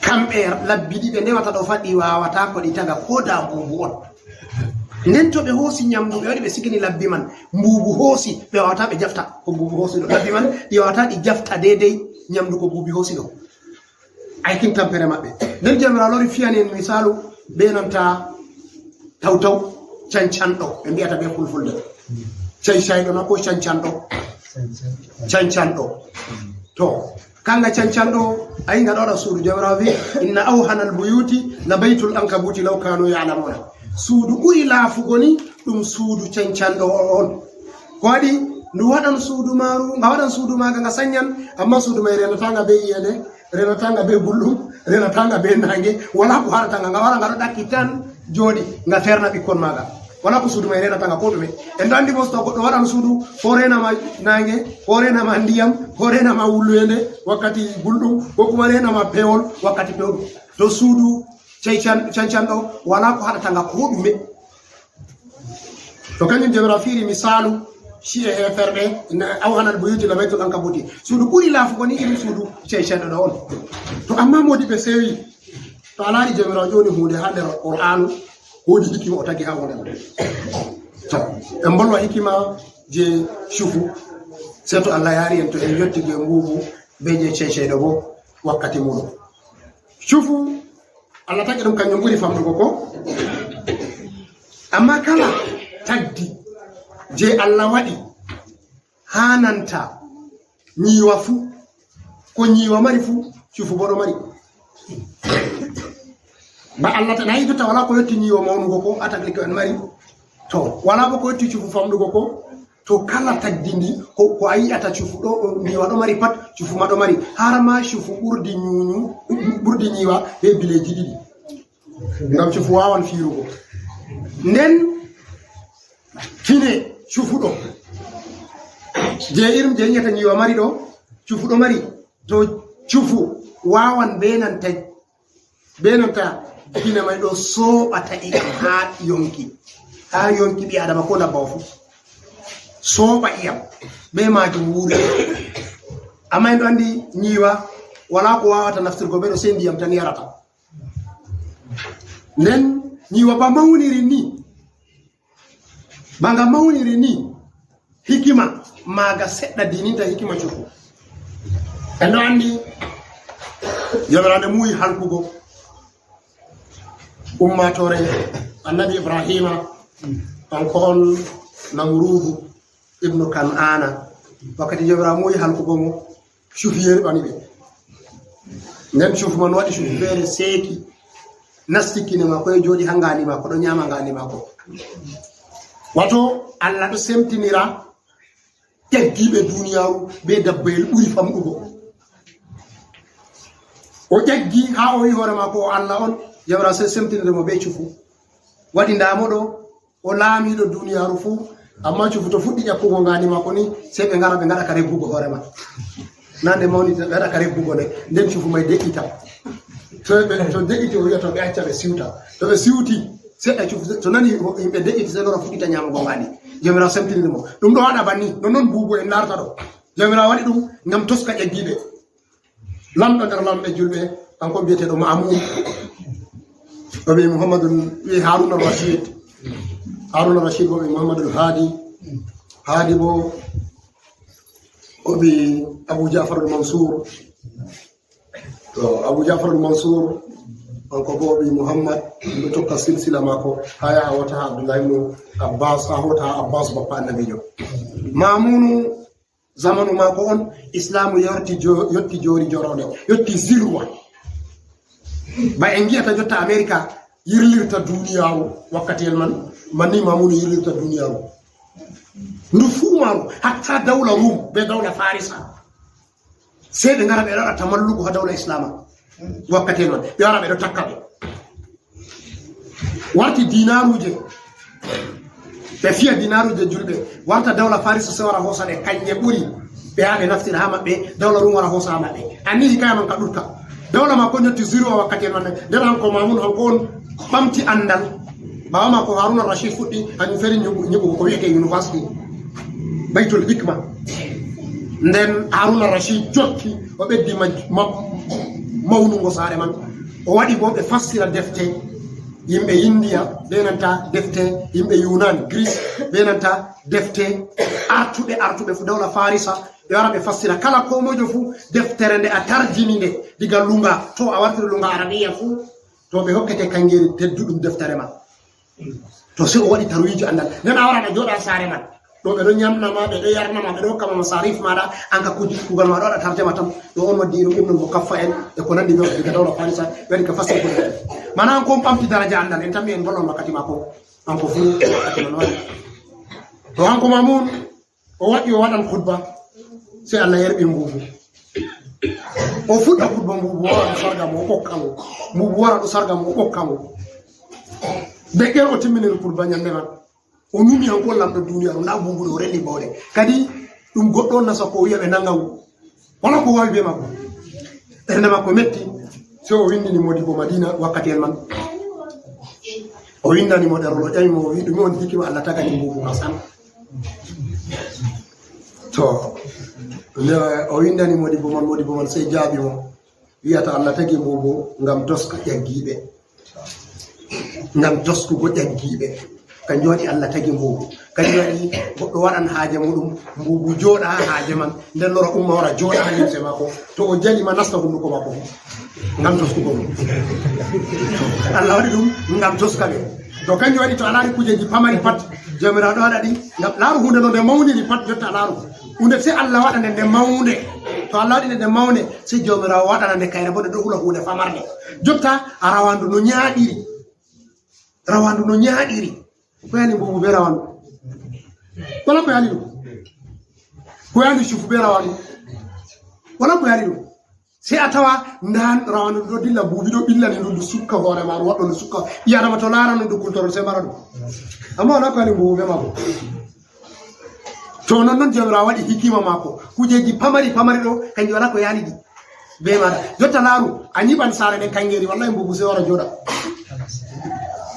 kamɓe labbi ɗi ɓe ndewata ɗo fa, ɗi waawata ko ɗi taga ko da mbuubu on. Nden to ɓe hoosi nyamdu, ɓe waɗi ɓe sigini labbi man, mbuubu hoosi, ɓe waawata ɓe jafta ko mbuubu hoosi ɗo. Labbi man, ɗi waawata ɗi jafta deydey nyamdu ko mbuubi hoosi ɗo. Ay kin tampere maɓɓe. Nden Jawmiraawo lori fiyani en misaalu be nanta tawtaw, cancanɗo, ɓe mbi'ata be fulfulde. Cancayɗo na ko cancanɗo? Cancanɗo. To, kanga cancanɗo, ayi nga ɗo waɗa suudu, Jawmiraawo wi, "Inna awhanal buyuti la baytul ankabuti law kanu ya'lamuna." Suudu ɓuri laafugo ni ɗum suudu cancanɗo on. Ko waɗi ndu waɗan suudu maaru, nga waɗan suudu maaga nga sanyan, amma suudu mai renata nga be iyende, renata nga be gulɗum, renata nga be nange, wala ko haɗata nga, nga wara nga ɗo ɗakki tan jooɗi, nga ferna ɓikkon maaga. Wala ko suudu mai renata nga ko ɗume. En ɗo andi mos to goɗɗo waɗan suudu, ko renama nange, ko renama ndiyam, ko renama wulloyende wakkati gulɗum, ko kuma renama pewol wakkati pewɗum. To suudu cancan-, cancanɗo, wala ko haɗata nga ko ɗume. To kanjum Jawmiraawo fiiri misaalu ci'e heeferɓe, inna awhanal buyuti la baytul ankabuti. Suudu ɓuri laafugo ni irin suudu cancanɗo ɗo on. To amma modi ɓe sewi, to a laari Jawmiraawo ƴoni huunde ha nder Qur'aanu, woodi hikima o tagi ha huunde ɗo. To, en mbolwa hikima je cufu, sei to Allah yaari en, to en yotti je mbuubu be je cenceyɗo bo wakkati muɗum. Cufu, Allah tagi ɗum kanjum ɓuri famɗugo ko? Amma kala tagdi je Allah waɗi hananta nyiwa fu, ko nyiwa mari fu, cufu bo ɗo mari. Ba Allah tan hayi jotta wala ko yotti nyiwa mawnugo ko attaque ko en mari. To, wala bo ko yotti cufu famɗugo ko. To kala tagdi ndi, ko, ko a yi'ata cufu ɗo, ɗo, nyiwa ɗo mari pat, cufu ma ɗo mari. Har ma cufu ɓurdi nyunyu, ɓurdi nyiwa be bileji ɗiɗi. Ngam cufu wawan firugo. Nden kine cufu ɗo. Je irin je yi'ata nyiwa mari ɗo, cufu ɗo mari. To cufu wawan be nanta, be nanta kine mai ɗo soɓata iyam ha yonki. Ha yonki ɓi Adama ko ndabbawa fu. Soɓa iyam. Be majum wuri. Amma en ɗo andi nyiwa wala ko wawata naftirgo be ɗo sei ndiyam tan yarata. Nden nyiwa ba mawniri ni, ba nga mawniri ni, hikima maaga seɗɗa diininta hikima cufu. En ɗo andi Jawmiraawo muuyi halkugo ummaatoore Annabi Ibrahima, kanko on Namruudu ibnu Kan'aana. Wakkati Jawmiraawo muuyi halkugo mo, cufi yerɓani ɓe. Nden cuufu man waɗi cuufu feere seeki, nasti kine maako e jooɗi haa ngaandi maako, ɗo nyaama ngaandi maako. Wato Allah ɗo semtinira ƴaggiiɓe duniyaaru bee dabbayel ɓuri famɗugo. O ƴaggi haa o wi'i hoore maako o Allah on, Jawmiraawo sey semtinire mo bee cuufu. Waɗi ndaa mo ɗo, o laamiiɗo duniyaaru fuu, ammaa cuufu to fuɗɗi ƴakkugo ngaandi maako ni, sey ɓe ngara ɓe ngaɗa ka reggugo hoore ma. Naa nde mawni ɓe waɗa ka reggugo nde, nden cuufu may de'ita. To ɓe, to de'iti o wi'a to ɓe acca ɓe siwta. To ɓe siwti, seɗɗa cuufu, to nani yimɓe de'iti sey lora fuɗɗita nyaamugo ngaandi. Jawmiraawo semtiniri mo. Ɗum ɗo waɗa banni, non non buubu en laarta ɗo. Jawmiraawo waɗi ɗum ngam toska ƴaggiiɓe. Lamɗo nder lamɓe julɓe, kanko biyeteeɗo Maamun. O ɓii Muhammadul, ɓii Haruna Rashid. Haruna Rashid bo ɓii Muhammadul Hadi. Hadi bo o ɓii Abu Ja'farul Mansur. To Abu Ja'farul Mansur, kanko bo o ɓii Muhammad, ɗo tokka silsila maako, haa yaha hawta haa Abdullahi ibnu Abbas, haa hawta haa Abbas, bappa Annabiijo. Maamunu, zamanu maako on, Islaamu yorti jo-, yotti joori joroonde, yotti zirwa. Ba en ngi'ata jotta Amerika yirlirta duniyaaru wakkatiyel man, man ni Maamunu yirlirta duniyaaru. Ndu fuu maaru, hatta dawla Rum bee dawla Farisa. Sey ɓe ngara ɓe waɗa tamalluku haa dawla Islaama wakkatiyel man. Ɓe wara ɓe ɗo takka ɓe. Warti dinaaruje. Ɓe fiya dinaaruje julɓe. Warta dawla Farisa sey wara hoosa ɗe, kanje ɓuri. Ɓe haa ɓe naftira haa maɓɓe, dawla Rum wara hoosa haa maɓɓe. Anni hikaya man ka ɗuuɗka. Dawla maako yotti zirwa wakkati en man. Nden hanko Mamun hanko on ɓamti anndal. Ɓaawo maako Haruna Rashid fuɗɗi, hanyum feere nyiɓu-, nyiɓugo ko wi'ete university. Baytul Hikma. Nden Haruna Rashid jokki, o ɓeddi ma-, ma-, mawnugo saare man. O waɗi bo ɓe fassira defte yimɓe India, be nanta defte yimɓe Yunan, Greece, be nanta defte artuɓe, artuɓe fu dawla Farisa, ɓe wara ɓe fassira. Kala koomojo fu deftere nde a tarjini nde diga Lunga, to a wartiri Lunga Arabiya fu, to ɓe hokkete kangeeri tedduɗum deftere ma. To sey o waɗi tarwiiju anndal. Nden a wara a jooɗa saare man. Ɗo ɓe ɗo nyamna ma, ɓe ɗo yarna ma, ɓe ɗo hokka ma masarif maaɗa, an ka kuuji, kuugal ma ɗo waɗa tarjama tan. Ɗo on waddi irin Ibnul Mukaffa en, e ko nanndi ɗo, diga dawla Farisa, ɓe waɗi ka fassir ko. Mana an ko on ɓamti daraja anndal, en tammi en gollon wakkati maako. An ko fuu wakkati man waɗi. To hanko Mamun, o waɗi o waɗan khutba, sey Allah yerɓi mbuubu. O fuɗɗa khutba mbuubu wara ɗo sarga mo, o ɓokka mo. Mbuubu wara ɗo sarga mo, o ɓokka mo. De ƴeer o timminiri khutba nyannde man. O numi hanko lamɗo duniyaaru, ndaa mbuubu ɗo o reli bawɗe. Kadi ɗum goɗɗo on nasa ko o wi'a ɓe nanga ngu. Wala ko waawi be maako. Ɓernde maako metti, sey o winndini Modibbo Madina wakkati en man. O winndani mo ɗerol, o ƴami mo, o wi'i, "Ɗume on hikima Allah tagani mbuubu ma sam?" To, nde o winndani Modibbo man, Modibbo man sey jaabi mo, wi'ata Allah tagi mbuubu ngam toska ƴaggiiɓe. Ngam toskugo ƴaggiiɓe. Kanjum waɗi Allah tagi mbuubu. Kanjum waɗi goɗɗo waɗan haaje muɗum, mbuubu jooɗa haa haaje man, nden lora umma wara jooɗa haa limse maako. To o jali ma nasta hunduko maako fu. Ngam toskugo ɗum. Allah waɗi ɗum ngam toska ɓe. To kanjum waɗi to a laari kujeeji pamari pat, Jawmiraawo ɗo waɗa ɗi, ngam laaru huunde no nde mawniri pat jotta a laaru. Huunde sey Allah waɗa nde nde mawnde. To Allah waɗi nde nde mawnde, sey Jawmiraawo waɗana nde kayre bo nde ɗo hula huunde famarde. Jotta a rawandu no nyaaɗiri. Rawandu no nyaaɗiri. Ko yani mbuubu be rawandu? Wala ko yani ɗum. Ko yani cufu be rawandu? Wala ko yani ɗum. Sey a tawa ndan rawandu ɗo dilla mbuubi ɗo ɓillani ɗum, ndu sukka hoore maaru, waɗɗo ndu sukka. Ɓii Adama to laarano ndu kultorol sey mara ɗum. Amma wala ko yani mbuubu be maako. To non non Jawmiraawo waɗi hikima maako. Kujeeji pamari pamari ɗo, kanji wala ko yani ɗi. Be maɗa. Jotta laaru, a nyiɓan saare nden kangeeri, wallahi mbuubu sey wara jooɗa.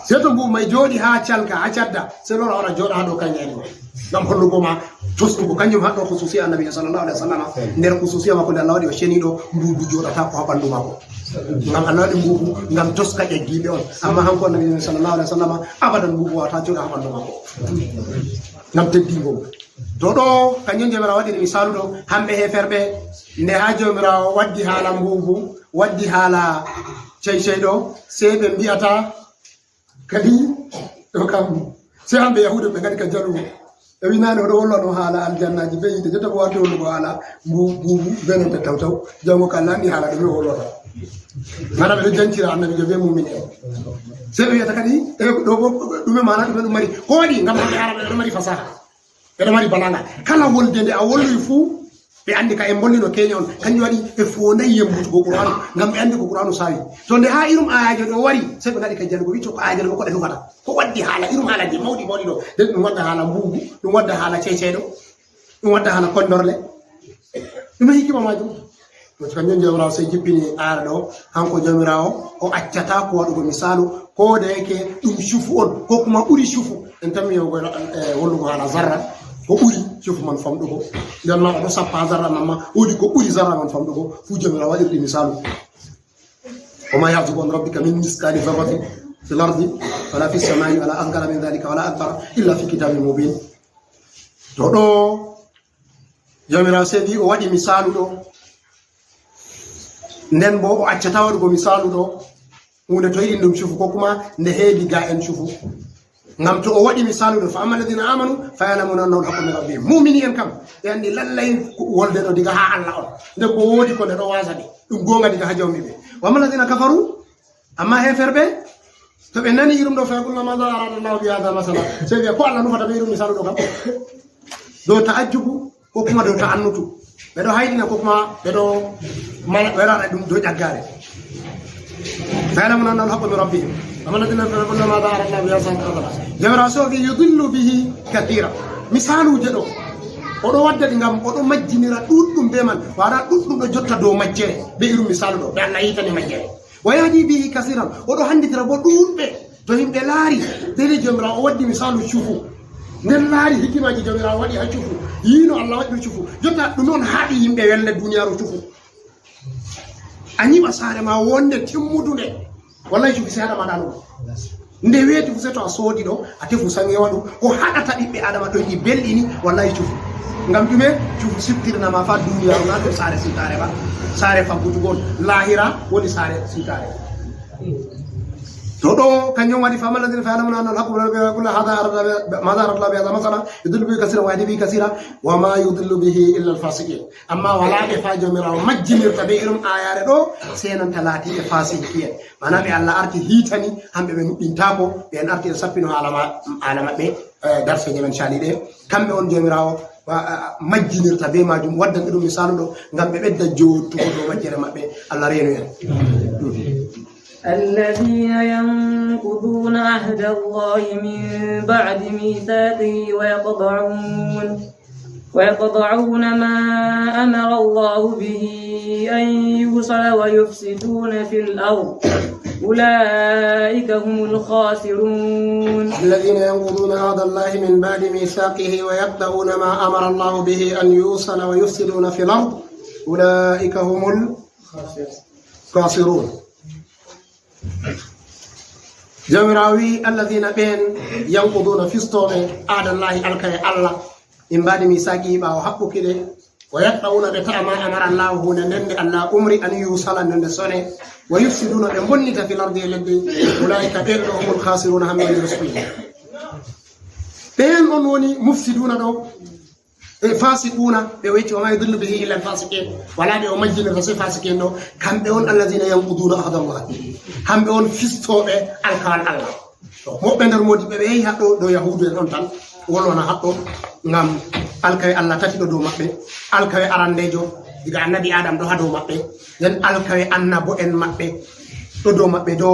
Sey to mbuubu may jooɗi haa calka, haa cadda, sey lora wara jooɗa haa dow kangeeri ma. Ngam hollugo ma toskugo, kanjum haɗɗo khususiya Annabi sallallahu alaihi wasallam. Nder khususiya maako nde Allah waɗi o ceniiɗo, mbuubu jooɗata ko haa ɓandu maako. Ngam Allah waɗi mbuubu ngam toska ƴaggiiɓe on. Amma hanko Annabi sallallahu alaihi wasallam, abadan mbuubu waawata jooɗa haa ɓandu maako. Ngam teddingo mo. To ɗo, kanjum Jawmiraawo waɗiri misaalu ɗo, hamɓe heeferɓe, nde haa Jawmiraawo waddi haala mbuubu, waddi haala cey-cey ɗo, sey ɓe mbi'ata kadi, ɗo kam, sey hamɓe Yahuuda ɓe ngadi ka jalugo. Ɓe wi naane o ɗo hollano haala aljannaaji be yiite, jotta bo warti hollugo haala mbu-, mbuubu be nanta tawtaw. Janngo ka lanndi haala ɗume o hollata. Mana ɓe ɗo jancira annabiijo be mumini en. Sey ɓe wiyata kadi, e ɗo bo, ɗume mana ɗume ɗum mari? Ko waɗi? Ngam ɓe Araɓe ɓe ɗo mari fasaha. Ɓe ɗo mari balaga. Kala wolde nde a wolwi fuu, ɓe andi ka en bolli no keenya on. Kanjum waɗi ɓe foonday yembutugo Qur'aanu, ngam ɓe andi ko Qur'aanu saawi. To nde haa irum ayaaje ɗo wari, sey ɓe ngaɗi ka janugo, wi to ko ayaaje ɗo ko ɗe nufata. Ko waddi haala, irum haala je mawɗi mawɗi ɗo. Den ɗum wadda haala mbuugu, ɗum wadda haala ceyceyɗo. Ɗum wadda haala kondorle. Ɗume hikima maajum? To kanjum Jawmiraawo sey jippini aaya ɗo, hanko Jawmiraawo, o accataa ko waɗugo misaalu, ko da yake ɗum cufu on, ko kuma ɓuri cufu. En tammi yewgo, eh, wollugo haala zarra, ko ɓuri cufu man famɗugo. Nden ma o ɗo sappa zarra man ma, woodi ko ɓuri zarra man famɗugo, fuu Jawmiraawo waɗirɗi misaalu. وما يعزب عن ربك من مثقال ذرة في الأرض ولا في السماء ولا أصغر من ذلك ولا أكبر إلا في كتاب مبين. To ɗo Jawmiraawo sey wi o waɗi misaalu ɗo. Nden bo o accata waɗugo misaalu ɗo. Huunde to yiɗi ɗum cufu ko kuma nde heedi ga en cufu. Ngam to o waɗi misaalu ɗo, فأما الذين آمنوا فيعلمون أنه الحق من ربهم. Mumini en kam, ɓe andi lallay wolde ɗo diga haa Allah on. Nde ko woodi ko nde ɗo waasa ɓe. Ɗum goonga diga haa Jawmi ɓe. وأما الذين كفروا, amma heeferɓe, to ɓe nani irum ɗo, فيقولون ماذا أراد الله بهذا مثلا. Sey ɓe wi'a, ko Allah nufata be irum misaalu ɗo kam? Dow ta'ajjubu, ko kuma dow ta'annutu. Ɓe ɗo hayɗina ko kuma ɓe ɗo mala, ɓe ɗo waɗa ɗum dow ƴaggaare. فيعلمون أنه الحق من ربهم. أما الذين كفروا فيقولون ماذا أراد الله بهذا مثلا. Jawmiraawo sey wi يضل به كثيرا. Misaaluuje ɗo, o ɗo wadda ɗi ngam o ɗo majjinira ɗuuɗɗum be man. Waɗa ɗuuɗɗum ɗo jotta dow majjere. Be irum misaalu ɗo, ɓe Allah yiitani majjere. ويهدي به كثيرا. O ɗo handitira bo ɗuuɗɓe. To yimɓe laari, dede Jawmiraawo o waddi misaalu cufu. Nden laari hikimaaji Jawmiraawo waɗi haa cufu. Yiino Allah waɗi ɗum cufu. Jotta ɗum on haɗi yimɓe welle duniyaaru cufu. A nyiɓa saare ma wonde timmudunde. Wallahi cufu sey haɗa ma ɗanugo. Nde weeti fu sey to a soodi ɗo, a tefu sangewa ɗum. Ko haɗata ɓiɓɓe Adama ɗo yiɗi belɗini, wallahi cufu. Ngam ɗume? Cufu siftirna ma fa duniyaaru na ɗum saare siwtaare ba. Saare faggutugol. Laahira woni saare siwtaare. To ɗo kanjum waɗi فأما الذين فيعلمون أنه الحق من ربهم يقولون هذا أراد به، ماذا أراد الله بهذا مثلا يضل به كثيرا ويهدي به كثيرا وما يضل به إلا الفاسقين. Amma walaa ɓe fa Jawmiraawo majjinirta be irum ayaare ɗo, sey nanta laatiiɓe faasiki'en. Maana ɓe Allah arti hiitani, hamɓe ɓe nuɗɗintaako, ɓe en arti en sappino haala ma-, haala maɓɓe, eh, darseeje men caaliiɗe. Kamɓe on Jawmiraawo wa-, a-, a-, majjinirta be maajum, waddan ɓe ɗum misaalu ɗo, ngam ɓe ɓedda jooɗtugo dow majjere maɓɓe. Allah reenu en. الذين ينقضون عهد الله من بعد ميثاقه ويقطعون، ويقطعون ما أمر الله به أن يوصل ويفسدون في الأرض، أولئك هم الخاسرون. الذين ينقضون عهد الله من بعد ميثاقه ويقطعون ما أمر الله به أن يوصل ويفسدون في الأرض، أولئك هم الخاسرون. Jawmiraawo wi'i, "Alladiina ɓeen, yanquduuna, fistooɓe, aadallaahi, alkawee Allah, min ba'di miisaaqi, ɓaawo haɓɓuki ɗe, wa yaqta'uuna, ɓe ta'a, maa amara Allaahu, huunde nden nde Allah umri, an yuusala, nde nde sone, wa yufsiduuna, ɓe mbonnita, fil ardi, e leddi, ulaa'ika, ɓeen ɗo, humul khaasiruuna, hamɓe woni reskuɓe." Ɓeen on woni mufsiduuna ɗo. E fasiquuna, ɓe wecci, "Wa maa yudillu bihi illa al-fasiqin." Walaa ɓe o majjinirta sey fasiqin ɗo. Kamɓe on, "Allazina yanquduna ahda Allah." Kamɓe on fistooɓe alkawal Allah. To, moɓɓe nder moodi ɓe, ɓe yehi haɗɗo dow Yahuudu en on tan. Wolwana haɗɗo ngam alkawe Allah tati ɗo dow maɓɓe. Alkawe arandeejo diga annabi Adam ɗo haa dow maɓɓe. Nden alkawe annabo en maɓɓe ɗo dow maɓɓe ɗo.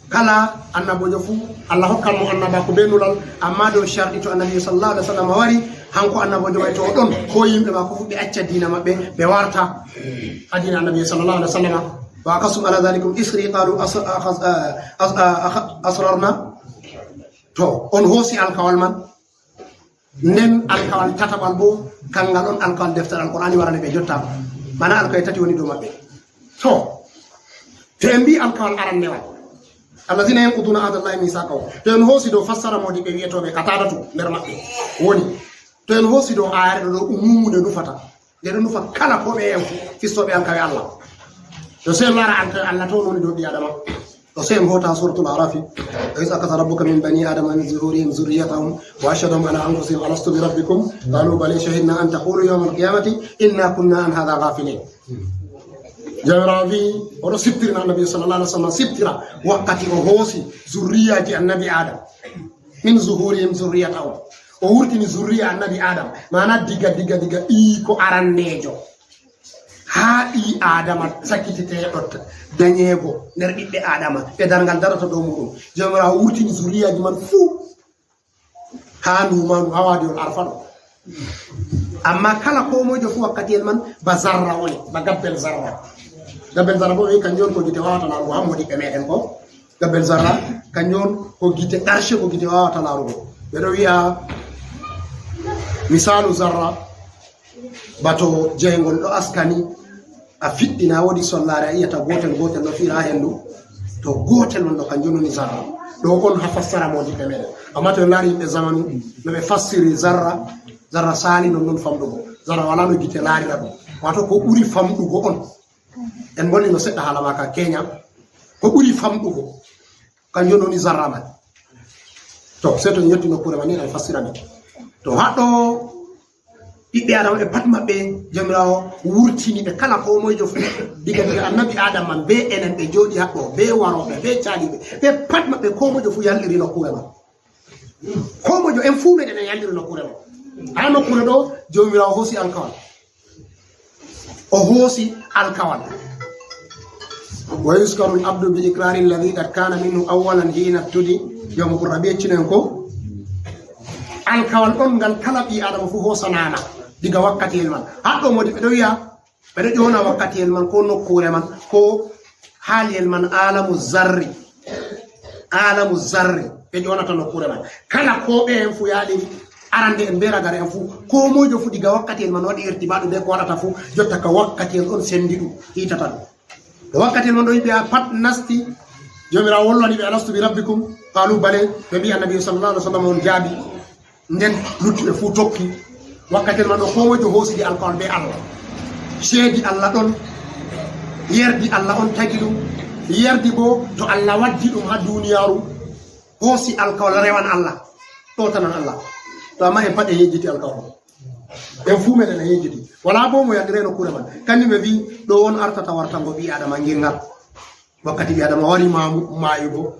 Kala annaboojo fuu, Allah hokkan mo annabaaku bee nulal, ammaa dow sharɗi, to Annabi sallallahu alaihi wasallam wari, hanko annaboojo may to o ɗon, koo yimɓe maako fuu ɓe acca diina maɓɓe, ɓe warta haa diina Annabi sallallahu alaihi wasallam. Wa aqsamtum ala dhalikum isri qalu as-, akhaz-, as-, akhaz-, asrarna. To, on hoosi alkawal man. Nden alkawal tataɓal boo, kanngal on alkawal deftere Alqur'aani warani ɓe jotta. Maana alkawal tati woni dow maɓɓe. To, to en mbii alkawal arannewal, "Allazina yanquduna ahda Allahi misaqahu." To en hoosi dow fassara moodi ɓe wi'etooɓe Qatadatu nder maɓɓe woni. To en hoosi dow aayaare ɗo, ɗo umuumu nde nufata. Nde ɗo nufa kala ko ɓe en fistooɓe alkawe Allah. To sey en laara alkawe Allah to woni dow ɓii Adama. To sey en hoota Suratul A'rafi. "Wa iz akhadha rabbuka min bani Adama min zuhurihim zurriyatahum wa ashhadahum ala anfusihim alastu bi rabbikum? Qalu bala shahidna an taqulu yawmal qiyamati inna kunna an hadha ghafilin." Jawmiraawo wi, oɗo siftirina Annabi sallallahu alaihi wasallam, siftira wakkati o hoosi zurriyaaji Annabi Adam. Min zuhurihim zurriyatahum. O wurtini zurriya Annabi Adam, maana diga, diga, diga ɓiyiiko aranneejo haa ɓii Adama sakkiteteeɗo dañeego nder ɓiɓɓe Adama, e darngal darata dow muuɗum. Jawmiraawo wurtini zurriyaaji man fuu haa nduumaandu, haa waadi on arfa ɗo. Amma kala koo moyjo fuu wakkatiyel man ba zarra woni, ba gabbel zarra. Gabbel zarra boo ɓe wi kanjum on ko gite waawata laarugo haa moodiɓɓe meeɗen ko. Gabbel zarra kanjum on ko gite, ƙarshe ko gite waawata laarugo. Ɓe ɗo wi'a misaalu zarra, ba to jayngol ɗo askani, a fiɗɗina, woodi sollaare a yi'ata gootel gootel ɗo fiira haa henndu, to gootel man ɗo kanjum woni zarra. Ɗo on haa fassara moodiɓɓe meeɗen. Amma to en laari yimɓe zamanu, no ɓe fassiri zarra, zarra saali non non famɗugo. Zarra walaa no gite laarira ɗum. Waato ko ɓuri famɗugo on. En mbolli no seɗɗa haala maaka Kenya. Ko ɓuri famɗugo. Kanjum woni zarra man. To, sey to en yotti nokkuure man ni, en fassira ni. To, haɗɗo ɓiɓɓe Adama ɓe pat maɓɓe, Jawmiraawo wurtini ɓe kala koo moyjo fuu. Diga, diga Annabi Adam man, bee enen ɓe jooɗi haɗɗo, bee warooɓe, bee caaliiɓe. Ɓe pat maɓɓe, koo moyjo fuu yalɗiri nokkuure man. Koo moyjo, en fuu meeɗen en yalɗiri nokkuure man. Haa nokkuure ɗo, Jawmiraawo hoosi alkawal. O hoosi alkawal. Wa yuskaru al-abdu bi iqrari alladhi qad kana minhu awwalan hina ibtudi. Yawma burra ɓe yeccino en ko alkawal ɗon ngal kala ɓii Adama fuu hoosanaama diga wakkatiyel man. Haɗɗo moodi ɓe ɗo wi'a, ɓe ɗo ƴoona wakkatiyel man ko nokkuure man ko haaliyel man alamu zarri. Alamu zarri ɓe ƴoonata nokkuure man. Kala ko ɓe en fuu yaaliri, arande en bee ragare en fuu, koo moyjo fuu diga wakkatiyel man waɗi irtibaɗu bee ko waɗata fuu, jotta ka wakkatiyel on senndi ɗum, hiitata ɗum. To wakkatiyel man ɗo yimɓe pat nasti, Jawmiraawo wolwani ɓe, "Alastu bi rabbikum?" Qaalu, "Bale." Ɓe mbi'i Annabi sallallahu alaihi wasallam on jaabi. Nden luttuɓe fuu tokki. Wakkatiyel man ɗo, koo moyjo hoosidi alkawal bee Allah. Ceedi Allah ɗon, yerdi Allah on tagi ɗum, yerdi boo to Allah waddi ɗum haa duniyaaru, hoosi alkawal rewan Allah, ɗowtanan Allah. To amma en pat en yejjiti alkawal on. En fuu meeɗen en yejjiti. Walaa boo mo yalɗiray nokkuure man. Kanjum ɓe mbi'i ɗo on artata wartango ɓii Adama ngirngal. Wakkati ɓii Adama wari maamu-, maayugo,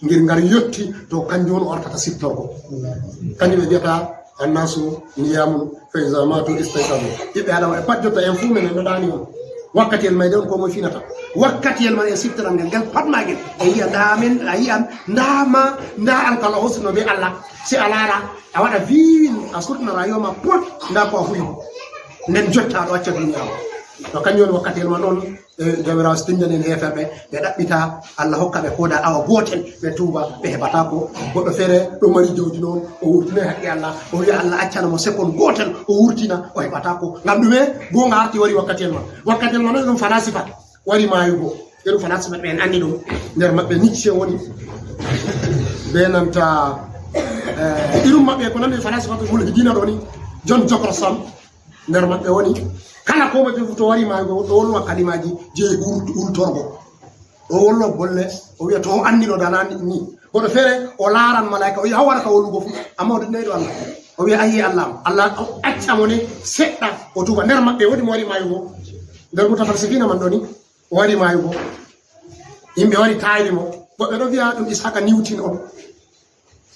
ngirngal yotti, to kanjum on o artata siftorgo. Kanjum ɓe mbi'ata, "Annasu niyamun fa iza matu istayqazu." Ɓiɓɓe Adama ɓe pat jotta en fuu meeɗen ɗo ɗaani on. Wakkatiyel mayde on koo moy finata. Wakkatiyel man en siftoran ngel, ngel pat maagel. En yi'a ndaa men, a yi'an ndaa ma, ndaa alkawal a hoosino bee Allah. Sey a laara, a waɗa viwin, a surtina rayuwa ma pot, ndaa ko a huwi. Nden jotta a ɗo acca duniyaaru. To kanjum woni wakkatiyel man on, e, Jawmiraawo stindan en heeferɓe, ɓe ɗaɓɓita Allah hokka ɓe kooda awa gootel, ɓe tuuba, ɓe heɓataako. Goɗɗo feere ɗo mari jawdi noon, o wurtinay haqqe Allah, o wi'a Allah accana mo sekon gootel, o wurtina, o heɓataako. Ngam ɗume? Goonga arti wari wakkatiyel man. Wakkatiyel man ɗum falasifa wari maayugo. Irum falasifa ɓe en anndi ɗum. Nder maɓɓe Nietzsche woni. Be nanta, eh, irum maɓɓe ko nandi falasifa to mulhidina ɗo ni. John Jockerson. Nder maɓɓe woni, kala ko maɓɓe fu to wari maago, ɗo wolwa kalimaaji jey hur-, hultorgo. Ɗo wolwa bolle, o wi'a to o anndi no dana ni. Goɗɗo feere, o laaran malaa'ika, o wi'a, "Haw wara ka wollugo fu." Amma o ɗuɗɗinay ɗo Allah. O wi'a, "Ayi Allah am." Allah o acca mo ne seɗɗa, o tuuba. Nder maɓɓe woodi mo wari maayugo. Nder mutafalsifiina man ɗo ni, o wari maayugo. Yimɓe wari taayri mo. Woɓɓe ɗo wi'a ɗum Isaac Newton on.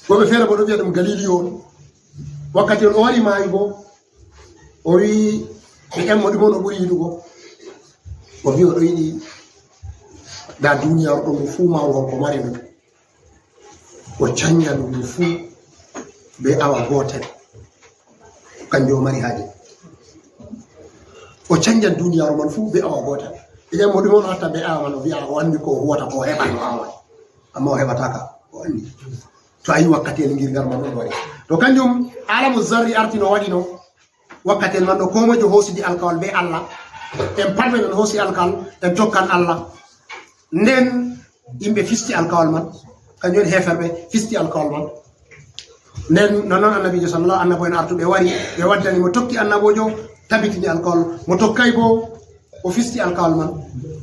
Woɓɓe feere bo ɗo wi'a ɗum Galileo on. Wakkati on o wari maayugo, o wi'i ɓe ƴammo ɗum on o ɓuri yiɗugo. O wi'i o ɗo yiɗi ndaa duniyaaru ɗo ndu fuu maaru on ko mari ndu. O canja ndu ndu fuu be awa gootel. Kanjum o mari haaje. O canjan duniyaaru man fuu be awa gootel. Ɓe ƴammo ɗum on hatta be awa man, o wi'a o anndi ko o huwata ko o heɓan no awa. Amma o heɓataaka, o anndi. To a yi wakkatiyel ngirngal man ɗon wari. To kanjum alamu zarri arti no waɗi no. Wakkatiyel man ɗo koo mojo hoosidi alkawal be Allah. En pat men en hoosi alkawal, en tokkan Allah. Nden yimɓe fisti alkawal man. Kanjum woni heeferɓe fisti alkawal man. Nden nonnon annabiijo sallallahu, annabo en artuɓe wari, ɓe waddani mo tokki annaboojo, tabitini alkawal. Mo tokkay bo, o fisti alkawal man.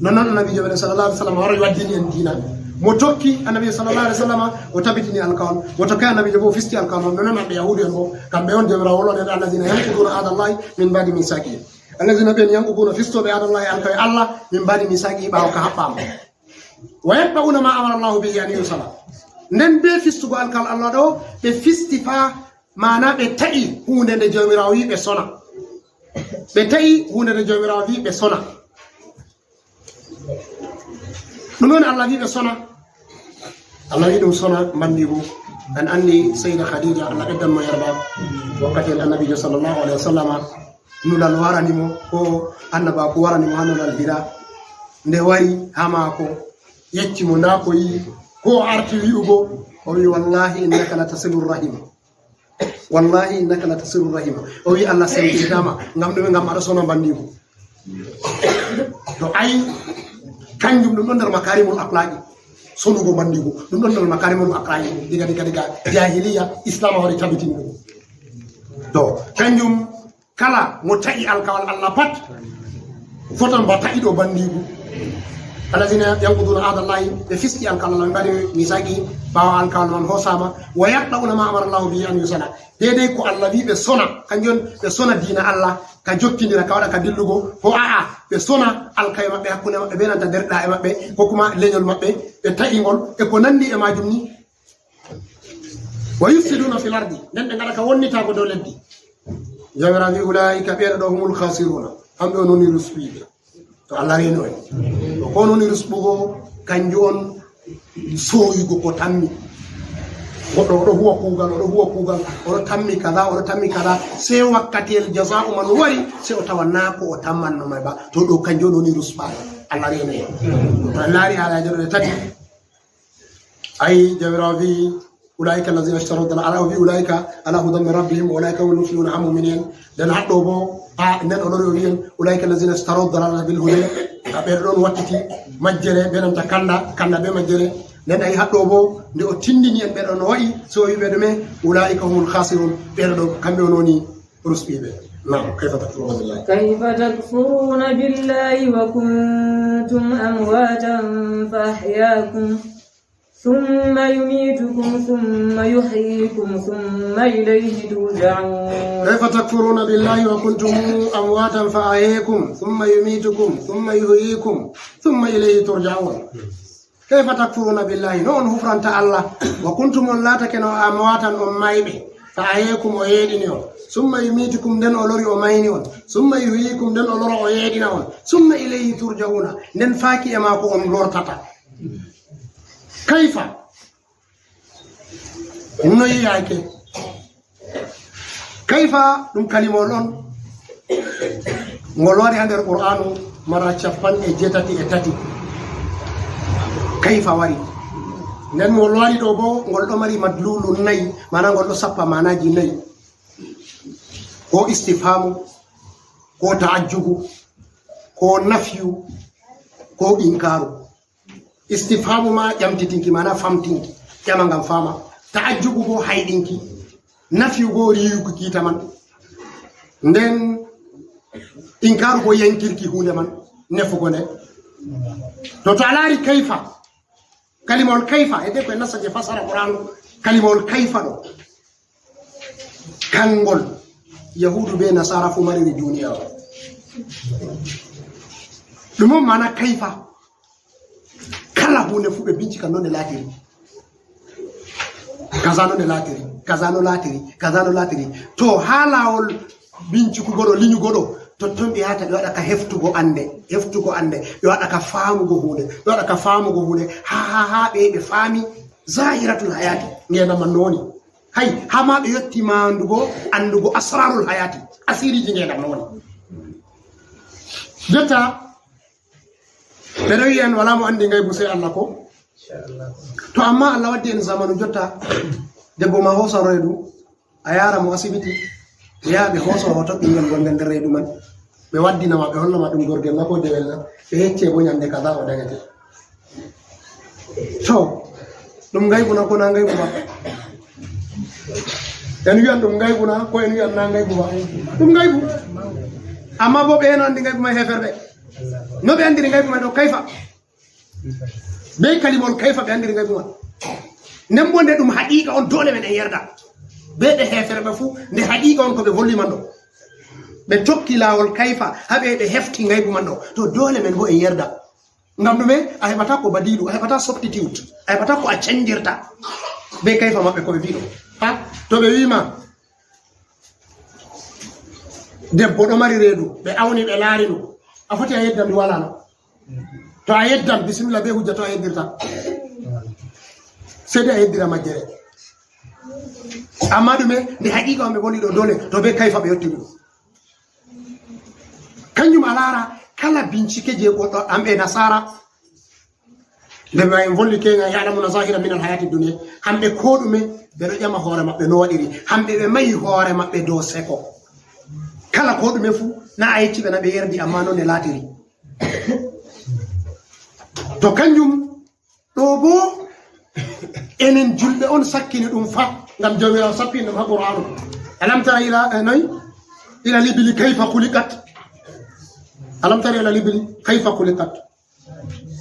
Nonnon annabiijo meɗen sallallahu alaihi wasallam wari waddini en diina. Mo tokki annabiijo sallallahu alaihi wasallam, o tabitini alkawal. Mo tokkay annabiijo bo, o fisti alkawal man. Nonnon ɓe yahuudu en bo, kamɓe on Jawmiraawo wolwani en, "Allazina yanquduna ahda Allahi min ba'di mithaqihi." Allazina ɓen yanquduuna fistooɓe aadallahi alkawal Allah, min baadi misaaqi ɓaawo ka haɓɓaama. Wa yaqta'uuna ma amara Allahu bihi an yusala. Nden be fistugo alkawal Allah ɗo, ɓe fisti fa, maana ɓe ta'i huunde nde Jawmiraawo wi'i ɓe sona. Ɓe ta'i huunde nde Jawmiraawo wi'i ɓe sona. Ɗum woni Allah wi'i ɓe sona. Allah wi'i ɗum sona mbandigu. En anndi Sayyida Khadija, Allah ɓeddan mo yarda. Wakkati en Annabiijo sallallahu alayhi wa sallama, nulal warani mo, ko annabaaku warani mo haa nulal hira. Nde wari haa maako, yecci mo ndaa ko yi'i, ko o arti wi'ugo, o wi'i, "Wallahi innaka latasilu rahim." "Wallahi innaka latasilu rahim." O wi'i, "Allah semtintaama." Ngam ɗume? Ngam aɗa sona mbandigu. To ay, kanjum ɗum ɗon nder makarimul akhlaqi. Sonugo mbandigu, ɗum ɗon nder makarimul akhlaqi. Diga, diga, diga jahiliya, Islam wari tabitini ɗum. To kanjum, kala mo ta'i alkawal Allah pat, fotan ba ta'iɗo mbandigu. Allazina yanquduuna ahdallahi, ɓe fisti alkawal Allah, min baadi misaaqi, ɓaawo alkawal man hoosaama. Wa yaqta'uuna ma amara Allahu bihi an yusala. Deedey ko Allah wi'i ɓe sona, kanjum on ɓe sona diina Allah, ka jokkindira, ka waɗa ka dillugo, ko a'a, ɓe sona alkawal maɓɓe hakkunde maɓɓe be nanta derɗiraaɓe maɓɓe, ko kuma lenyol maɓɓe, ɓe ta'i ngol, e ko nanndi e maajum ni. Wa yufsiduuna fil ardi, nden ɓe ngaɗa ka wonnitaago dow leddi. Jawmiraawo wi'i, "Ulaa'ika, ɓeeɗo ɗo, humul khasiruuna, kamɓe on woni rusɓiiɓe." To Allah reeno en. To ko woni rusɓugo, kanjum on sooyugo ko tammi. Goɗɗo oɗo huwa kuugal, oɗo huwa kuugal, oɗo tammi kaza, oɗo tammi kaza. Sey wakkatiyel jazaa'u man wari, sey o tawa naa ko o tammanno may ba. To ɗo kanjum on woni rusɓaaɓe. Allah reeno en. To en laari haalaaji ɗo ɗe tati. Ay, Jawmiraawo wi'i, "Ulaa'ika allazina ishtaraw dalala," o wi'i, "Ulaa'ika ala hudan min rabbihim wa ulaa'ika humul muflihun," haa mu'mini en. Nden haɗɗo bo, a, nden o lori o wi'i en, "Ulaa'ika allazina ishtaraw dalala bil huda," a, ɓe ɗon wattiti majjere be nanta kanda, kanda be majjere. Nden ay haɗɗo bo, nde o tindini en ɓe ɗon wa'i, so o wi'i ɓe ɗume, "Ulaa'ika humul khasirun," ɓe ɗo kamɓe on woni rusɓiiɓe. Naam, kayfa takfuruna billahi? كيف تكفرون بالله وكنتم أمواتا فأحياكم ثم يميتكم ثم يحييكم ثم إليه ترجعون. كيف تكفرون بالله وكنتم أمواتا فأحياكم ثم يميتكم ثم يحييكم ثم إليه ترجعون. Kayfa takfuruna billahi, no on hufranta Allah, wa kuntum, on laatakeno amwatan, on mayɓe, fa ahyakum, o yeeɗini on, summa yumitukum, nden o lori o mayni on, summa yuhyikum, nden o lora o yeeɗina on, summa ilayhi turja'una, nden faaki e maako on lortata. Kayfa? Noy yaake? Kayfa ɗum kalimol on, ngol wari haa nder Qur'aanu mara capanɗe jeetati e tati. Kayfa wari. Nden ngol wari ɗo bo, ngol ɗo mari madlulu nayi, maana ngol ɗo sappa maanaaji nayi. Ko istifhamu, ko ta'ajjubu, ko nafyu, ko inkaaru. Istifhamu ma ƴamtitinki, maana famtinki, ƴama ngam faama. Ta'ajjubu bo hayɗinki. Nafyu bo riyuki kiita man. Nden inkaaru bo yankirki huunde man, nefugo nde. To, to a laari kayfa, kalimawol kayfa, e de ko en nasta je fasara Qur'an, kalimawol kayfa ɗo. Kangol Yahuudu be Nasaara fu mariri duniya o. Ɗum on maana kayfa. Kala huunde fu ɓe bincika no nde laatiri. Kaza no nde laatiri, kaza no laatiri, kaza no laatiri. To haa laawol bincikugo ɗo, linyugo ɗo, totton ɓe yahata ɓe waɗa ka heftugo annde, heftugo annde, ɓe waɗa ka faamugo huunde, ɓe waɗa ka faamugo huunde, haa, haa, haa ɓe, ɓe faami zahiratul hayati, ngeendam man no woni. Hay, haa ma ɓe yotti maandugo anndugo asrarul hayati, asiriiji ngeendam no woni. Jotta, ɓe ɗo wi'a en walaa mo anndi ngaybu sey Allah ko? To, amma Allah waddi en zamanu jotta, debbo ma hoosa reedu, a yaara mo asibiti, ɓe yaha ɓe hoosa hoto ɓinngel gonngel nder reedu man. Ɓe waddina ma, ɓe holla ma ɗum gorgel na ko dewel na, ɓe yecce bo nyannde kaza o dañete. To, ɗum ngaybu na ko na ngaybu ba? En wi'an ɗum ngaybu na ko en wi'an na ngaybu ba? Ɗum ngaybu. Amma bo ɓe no anndi ngaybu may, heeferɓe. No ɓe anndiri ngaybu may ɗo, kayfa? Be kalimol kayfa ɓe anndiri ngaybu man. Nden bo nde ɗum haqiiqa on, doole men en yerda. Be ɓe heeferɓe fu, nde haqiiqa on ko ɓe volli man ɗo. Ɓe tokki laawol kayfa, haa ɓe, ɓe hefti ngaybu man ɗo. To doole men bo en yerda. Ngam ɗume? A heɓata ko badiilu, a heɓata substitute, a heɓata ko a cenjirta. Be kayfa maɓɓe ko ɓe mbiɗo. Ha? To ɓe wiima, debbo ɗo mari reedu, ɓe awni, ɓe laari ɗum. A foti a yedda ndu wala no? To a yeddan, bisimilla be hujja to a yeddirta. Sey de a yeddira majjere. Amma ɗume? Nde haqiqa on ɓe boli ɗo doole, to be kayfa ɓe yottiri ɗum. Kanjum a laara kala bincike je goɗɗo am e nasara. Nde ma en volli ke ngal ya'lamuna zahiran min al hayati dunya. Hamɓe ko ɗume ɓe ɗo ƴama hoore maɓɓe no waɗiri. Hamɓe ɓe mayi hoore maɓɓe dow seko. Kala ko ɗume fu na a yecci ɓe na ɓe yerdi amma noon ne laatiri. To kanjum ɗo bo enen julɓe on sakkini ɗum fa ngam Jawmiraawo sappini ɗum ha Qur'aanu. Alam tara ila, eh, noy? Ila libili kayfa khuliqat. Alam tara ila libili kayfa khuliqat.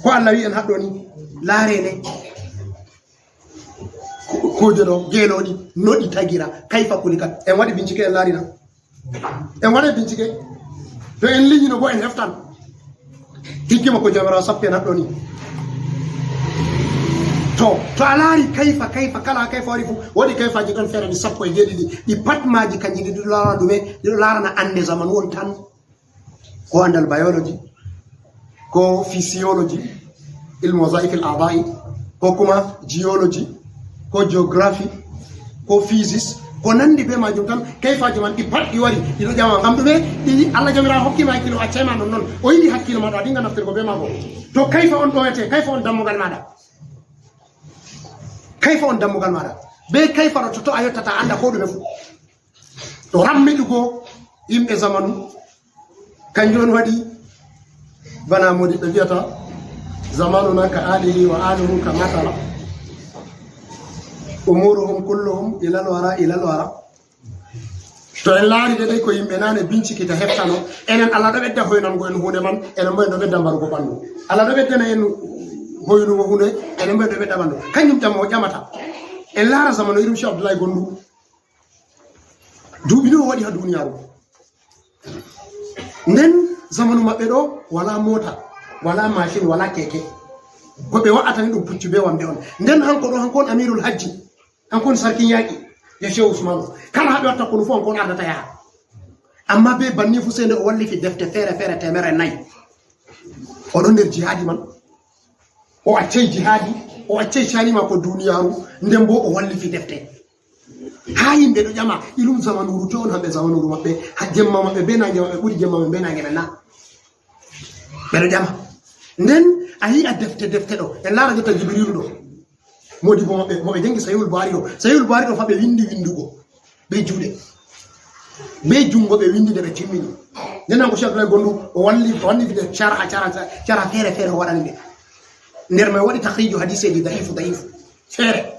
Ko Allah wi en haɗɗo ni, laare ne. Ko-, kuje ɗo, geelooɗi, no ɗi tagira, kayfa khuliqat. En waɗi bincike en laarina. En waɗay bincike. To en liñino bo en heftan. Hikima ko Jawmiraawo sappi en haɗɗo ni. To, to a laari kayfa, kayfa, kala kayfa wari fu, woodi kayfaji ɗon feere ɗi sappo e jeeɗiɗi. Ɗi pat maaji kanji ɗi ɗo laarana ɗume, ɗi ɗo laarana annde zamanu on tan. Ko andal biology, ko physiology, ilmu wazaifil a'dha'i, ko kuma geology, ko geography, ko physics, ko nandi be majum tan, kayfaji man ɗi pat ɗi wari, ɗi ɗo ƴama. Ngam ɗume? Ɗi Allah Jawmiraawo hokki ma hakkilo, accay ma non non. O yiɗi hakkilo ma ɗo, a dinga naftirgo be maako. To kayfa on ɗowete, kayfa on dammugal maɗa. Kayfa on dammugal maɗa. Be kayfa ɗo to, to a yottata a anda ko ɗume fu. To rammiɗugo yimɓe zamanu, kanjum on waɗi bana modiɓɓe mbiyata, zamanuna ka alihi wa aluhu ka matala, umuruhum kulluhum ilal wara, ilal wara. To en laari de, de ko yimɓe nane bincikita heftano, enen Allah ɗo ɓedda hoynango en hunde man, enen bo en ɗo ɓedda mbarugo ɓandu. Allah ɗo ɓeddana en hoynugo hunde, enen bo en ɗo ɓedda ɓandu. Kanjum ƴammo o ƴamata. En laara zamanu irum Cheikh Abdoulaye Gondou. Duuɓi ɗo o waɗi ha duniyaaru. Nden zamanu maɓɓe ɗo wala mota, wala machine, wala keke. Ko ɓe wa'ata ni ɗum puccu be wamde on. Nden hanko ɗo, hanko on amirul hajji, hanko on sarkin yaaqi, ya Shehu Usmanu. Kala ha ɓe watta konu fu hanko on ardata yaha. Amma be banni fu sey nde o wallifi defte feere feere teemere nayi. O ɗon nder jihaadi man. O accay jihaadi, o accay cani maako duniyaaru, nden bo o wallifi defte. Ha yimɓe ɗo ƴama, irum zamanuuru to on hamɓe zamanuuru maɓɓe, ha jemma maɓɓe be naange maɓɓe ɓuri jemma maɓɓe be naange men na? Ɓe ɗo ƴama. Nden a yi'a defte, defte ɗo, en laara jotta Jibriilu ɗo. Modibo maɓɓe, mo ɓe jangi Sahihul Buhari ɗo. Sahihul Buhari ɗo fa ɓe windi windugo be juuɗe. Be jungo ɓe windi nde ɓe timmini. Nden hanko Cheikh Abdoulaye Gondou o walli, o walli fide cara, cara, cara feere feere o waɗani nde. Nder may waɗi takhriiju hadiseeji da'ifu, da'ifu. Feere.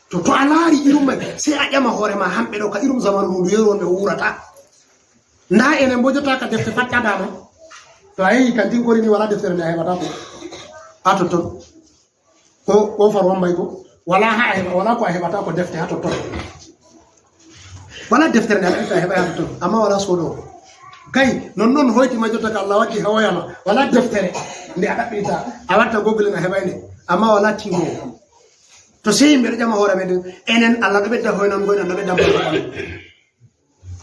To, to a laari irum may, sey a ƴama hoore ma hamɓe ɗo ka irum zamanu ndu yeru on ɓe wuurata. Nda enen bo jotta ka defte faɗɗadaama. To a yehi kantin kori ni wala deftere nde a heɓata ko. A totton. Ko, ko faro wambay ko. Wala ha a heɓa, wala ko a heɓata ko defte ha totton. Wala deftere nde a ɗaɓɓita a heɓa ha totton. Amma wala soodo. Kay, non non hoyti ma jotta ka Allah waddi ha woyama. Wala deftere nde a ɗaɓɓita. A watta Google a heɓay nde. Amma wala tingo. To sey yimɓe ɗo ƴama hoore meɗen, enen Allah ɗo ɓedda hoynan goynan ɗo ɓedda mbaɗa.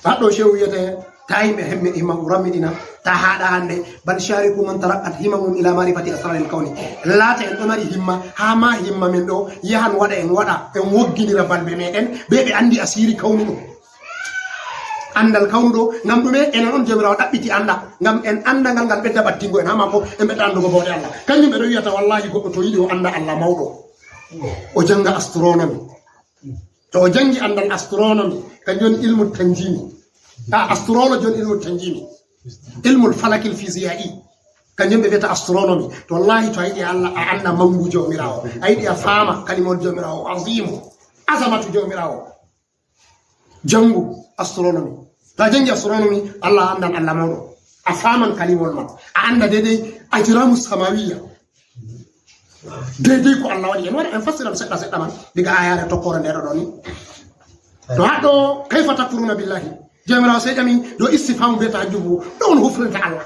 Haɗɗo Shehu wiyete, ta yimɓe hemme himma rammiɗina, ta haɗa hande, bal shariku man taraqqat himamum ila marifati asraril kawni. Laata en ɗo mari himma, ha ma himma men ɗo yahan waɗa en waɗa, en wogginira balbe meɗen, be ɓe andi asiri kawnu ɗo. Andal kawnu ɗo, ngam ɗume enen on Jawmiraawo ɗaɓɓiti anda, ngam en anda ngal ngal ɓedda battingo en ha mako, en ɓedda andugo bawɗe Allah. Kanjum ɓe ɗo wiyata wallahi goɗɗo to yiɗi o anda Allah mawɗo, o janga astronomy. To o jangi andal astronomy, kanjum woni ilmu tanjimi. A, astrology on ilmu tanjimi. Ilmul falakil fiziya'i. Kanjum ɓe wiyata astronomy. To wallahi to a yiɗi Allah, a anda mangu Jawmiraawo. A yiɗi a faama kalimol Jawmiraawo azimu. Azamatu Jawmiraawo. Jangu astronomy. To a jangi astronomy, Allah andan Allah mawɗo. A faaman kalimol man. A anda deydey ajramu samawiya. Deydey ko Allah waɗi. En waɗa en fassiran seɗɗa seɗɗa man. Diga ayare tokkore nde ɗo ɗoni. To haɗɗo kayfa takfuruna billahi. Joomiraawo sey ƴami ɗo istifhaamu bee ta'ajjubu, no on hufrirta Allah?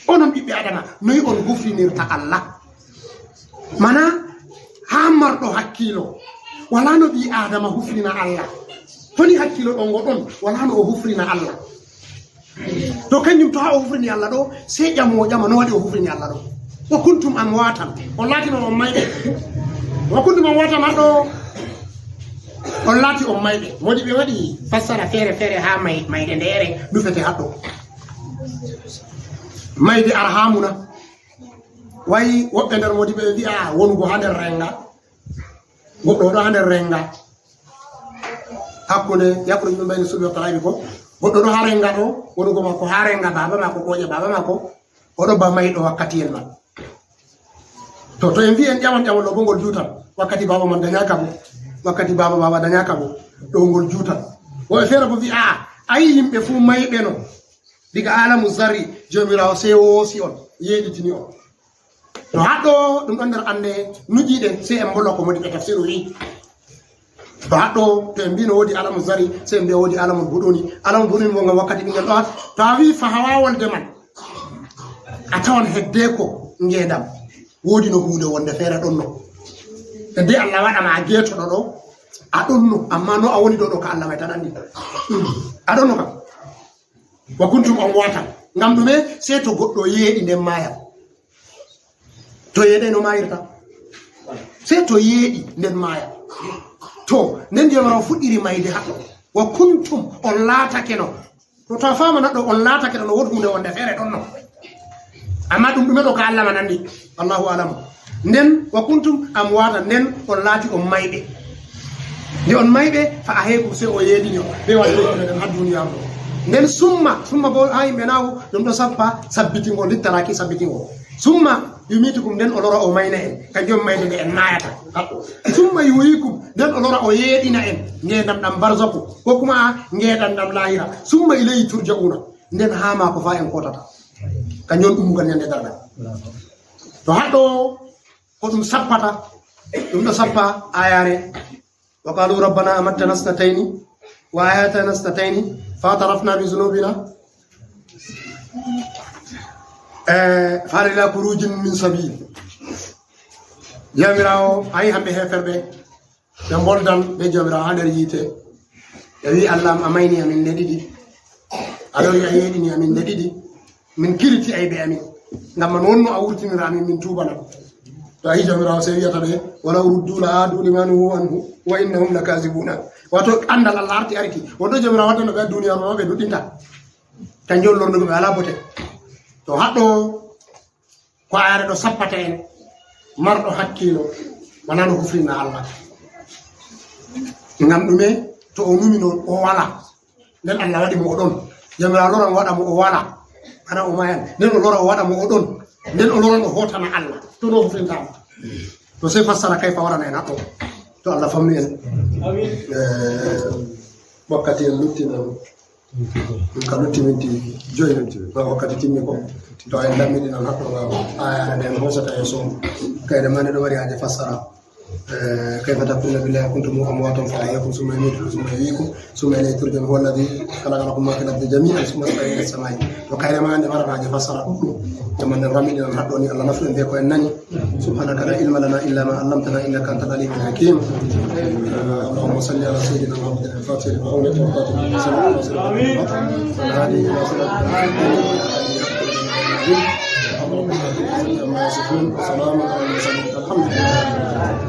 Onon ɓiɓɓe Adama, noy on hufrinirta Allah? Mana, haa marɗo hakkiilo, walaa no ɓii Adama hufrina Allah. Toni hakkiilo ɗon ngo ɗon, walaa no o hufrina Allah. To kanjum, to haa o hufrini Allah ɗo, sey ƴamo o ƴama, no waɗi o hufrini Allah ɗo? Wa kuntum amwatan, on laatino on mayɓe. Wa kuntum amwatan, haa ɗo on laati on mayɓe. Moodi ɓe waɗi fassara feere feere haa may-, mayde ndeere nufete haa ɗo. Mayde arhamuna. Wayi woɓɓe nder moodi ɓe wi'a wonugo haa nder renga. Goɗɗo o ɗo haa nder renga. Hakkunde yakhruju min bayni sulbi wa taraibi ko. Goɗɗo ɗo haa renga ɗo, wonugo maako haa renga baaba maako, kooƴe baaba maako. O ɗo ba mayɗo wakkatiyel man. To, to en mbi en ƴaman ƴawol ɗo bo ngol juutan. Wakkati baaba man dañaaka bo. Wakkati baaba baaba dañaaka bo. Ɗo ngol juutan. Woɓɓe feere bo mbi, "Aa, ayi yimɓe fuu mayɓe no." Diga alamu zarri, Joomiraawo sey woosi on, yeeɗitini on. To haa ɗo ɗum ɗon nder annde nuƴiiɗe, sey en mbolwa ko moodi ɓe tafsiru wi'i. To haa ɗo, to en mbi no woodi alamu zarri, sey en mbi'a woodi alamu buɗuni. Alamu buɗuni bo ngam wakkati ɓingel ɗo haa. To a wi'i fahawa wolde man, a tawan heddeeko ngeendam. Woodi no huunde wonde feere ɗon no. Hedde Allah waɗa ma a geetoɗo ɗo, a ɗon no, amma no a woni ɗo ɗo ka Allah may tan anndi. A ɗon no kam. Wa kuntum amwatan. Ngam ɗume? Sey to goɗɗo yeeɗi nden maaya. To yeeɗay no maayirta? Sey to yeeɗi nden maaya. To, nden Joomiraawo fuɗɗiri mayde haɗɗo. Wa kuntum, on laatakeno. To, to a faama naɗɗo on laatake ɗon, woodi huunde wonde feere ɗon no. Amma ɗum ɗume ɗo ka Allah man anndi? Allahu alamu. Nden, wa kuntum amwatan, nden on laati on mayɓe. Nde on mayɓe, fa ahaykum, sey o yeeɗini on, be waɗugo meɗen haa duniyaaru ɗo. Nden summa, summa bo haa yimɓe nawo, ɗum ɗo sappa, sabbitingo, littaraki sabbitingo. Summa yumitukum, nden o lora o mayna en, kanjum mayde nde en maayata. Summa yuhyikum, nden o lora o yeeɗina en, ngeendam ɗam barzaku, ko kuma ngeendam ɗam laahira. Summa ilayhi turja'una, nden haa maako fa en kootata. Kanjum on ɗum mugal ñande darngal. To haɗɗo ko ɗum sappata, ɗum ɗo sappa aayaare. Wa qalu rabbana amattana isnatayni wa ahyaytana isnatayni fa atarafna bi zunubina, eh, fa hal ila khurujin min sabil. Joomiraawo, ayi hamɓe heeferɓe, ɓe mboldan be Joomiraawo haa nder yiite. Ɓe wi'i, "Allah am, a mayni amin nde ɗiɗi. A lori a yeeɗini amin nde ɗiɗi. Min kiriti aybe amin. Ngam man wonno a wurtinira amin, min tuubana." To a yi Joomiraawo sey wi'ata ɓe, "Walaw ruddu la aadu lima nuhu anhu wa innahum lakazibuna." Wato anndal Allah arti ariki. Wonno Joomiraawo waɗano ɓe haa duniyaaru ma ɓe duɗɗinta. Kanjum on lornugo ɓe alaa bote. To haɗɗo ko aayaare ɗo sappata en, marɗo hakkiilo, wonaa no hufrina Allah. Ngam ɗume? To o numi non, o walaa. Nden Allah waɗi mo o ɗon. Joomiraawo loran waɗa mo o walaa. Bana o mayan. Nden o lora o waɗa mo o ɗon. Nden o loran o hootana Allah. To no hufrinta Allah. To sey fassara kay fa warana en haɗɗo. To Allah fammi en. Amiin. Eh, wakkati en lutti non. Ɗum ka lutti minti joyi, minti ba wakkati timmi ko. To en lammiɗi non haɗɗo nga aayaare nden hosata yeeso. Kayre mande ɗo mari haaje fassara. Eh, kayfa takfuruna billahi wa kuntum amwatan fa ahyaakum summa yumeetukum summa yuhyiikum summa ilayhi turja'uun. Huwa alladhi khalaqa lakum ma fil ardi jami'an summa stawa ila samai. To kayre mande mara haaje fassara ɗuɗɗum. Jamma nden rammiɗi non haɗɗo ni, Allah nafu en be ko en nani. سبحانك لا علم لنا إلا ما علمتنا إنك أنت العليم الحكيم. اللهم صل على سيدنا محمد الفاتح لما أغلق والخاتم لما سبق ناصر الحق بالحق والهادي إلى صراطك المستقيم. سبحان ربك رب العزة عما يصفون وسلام على المرسلين والحمد لله.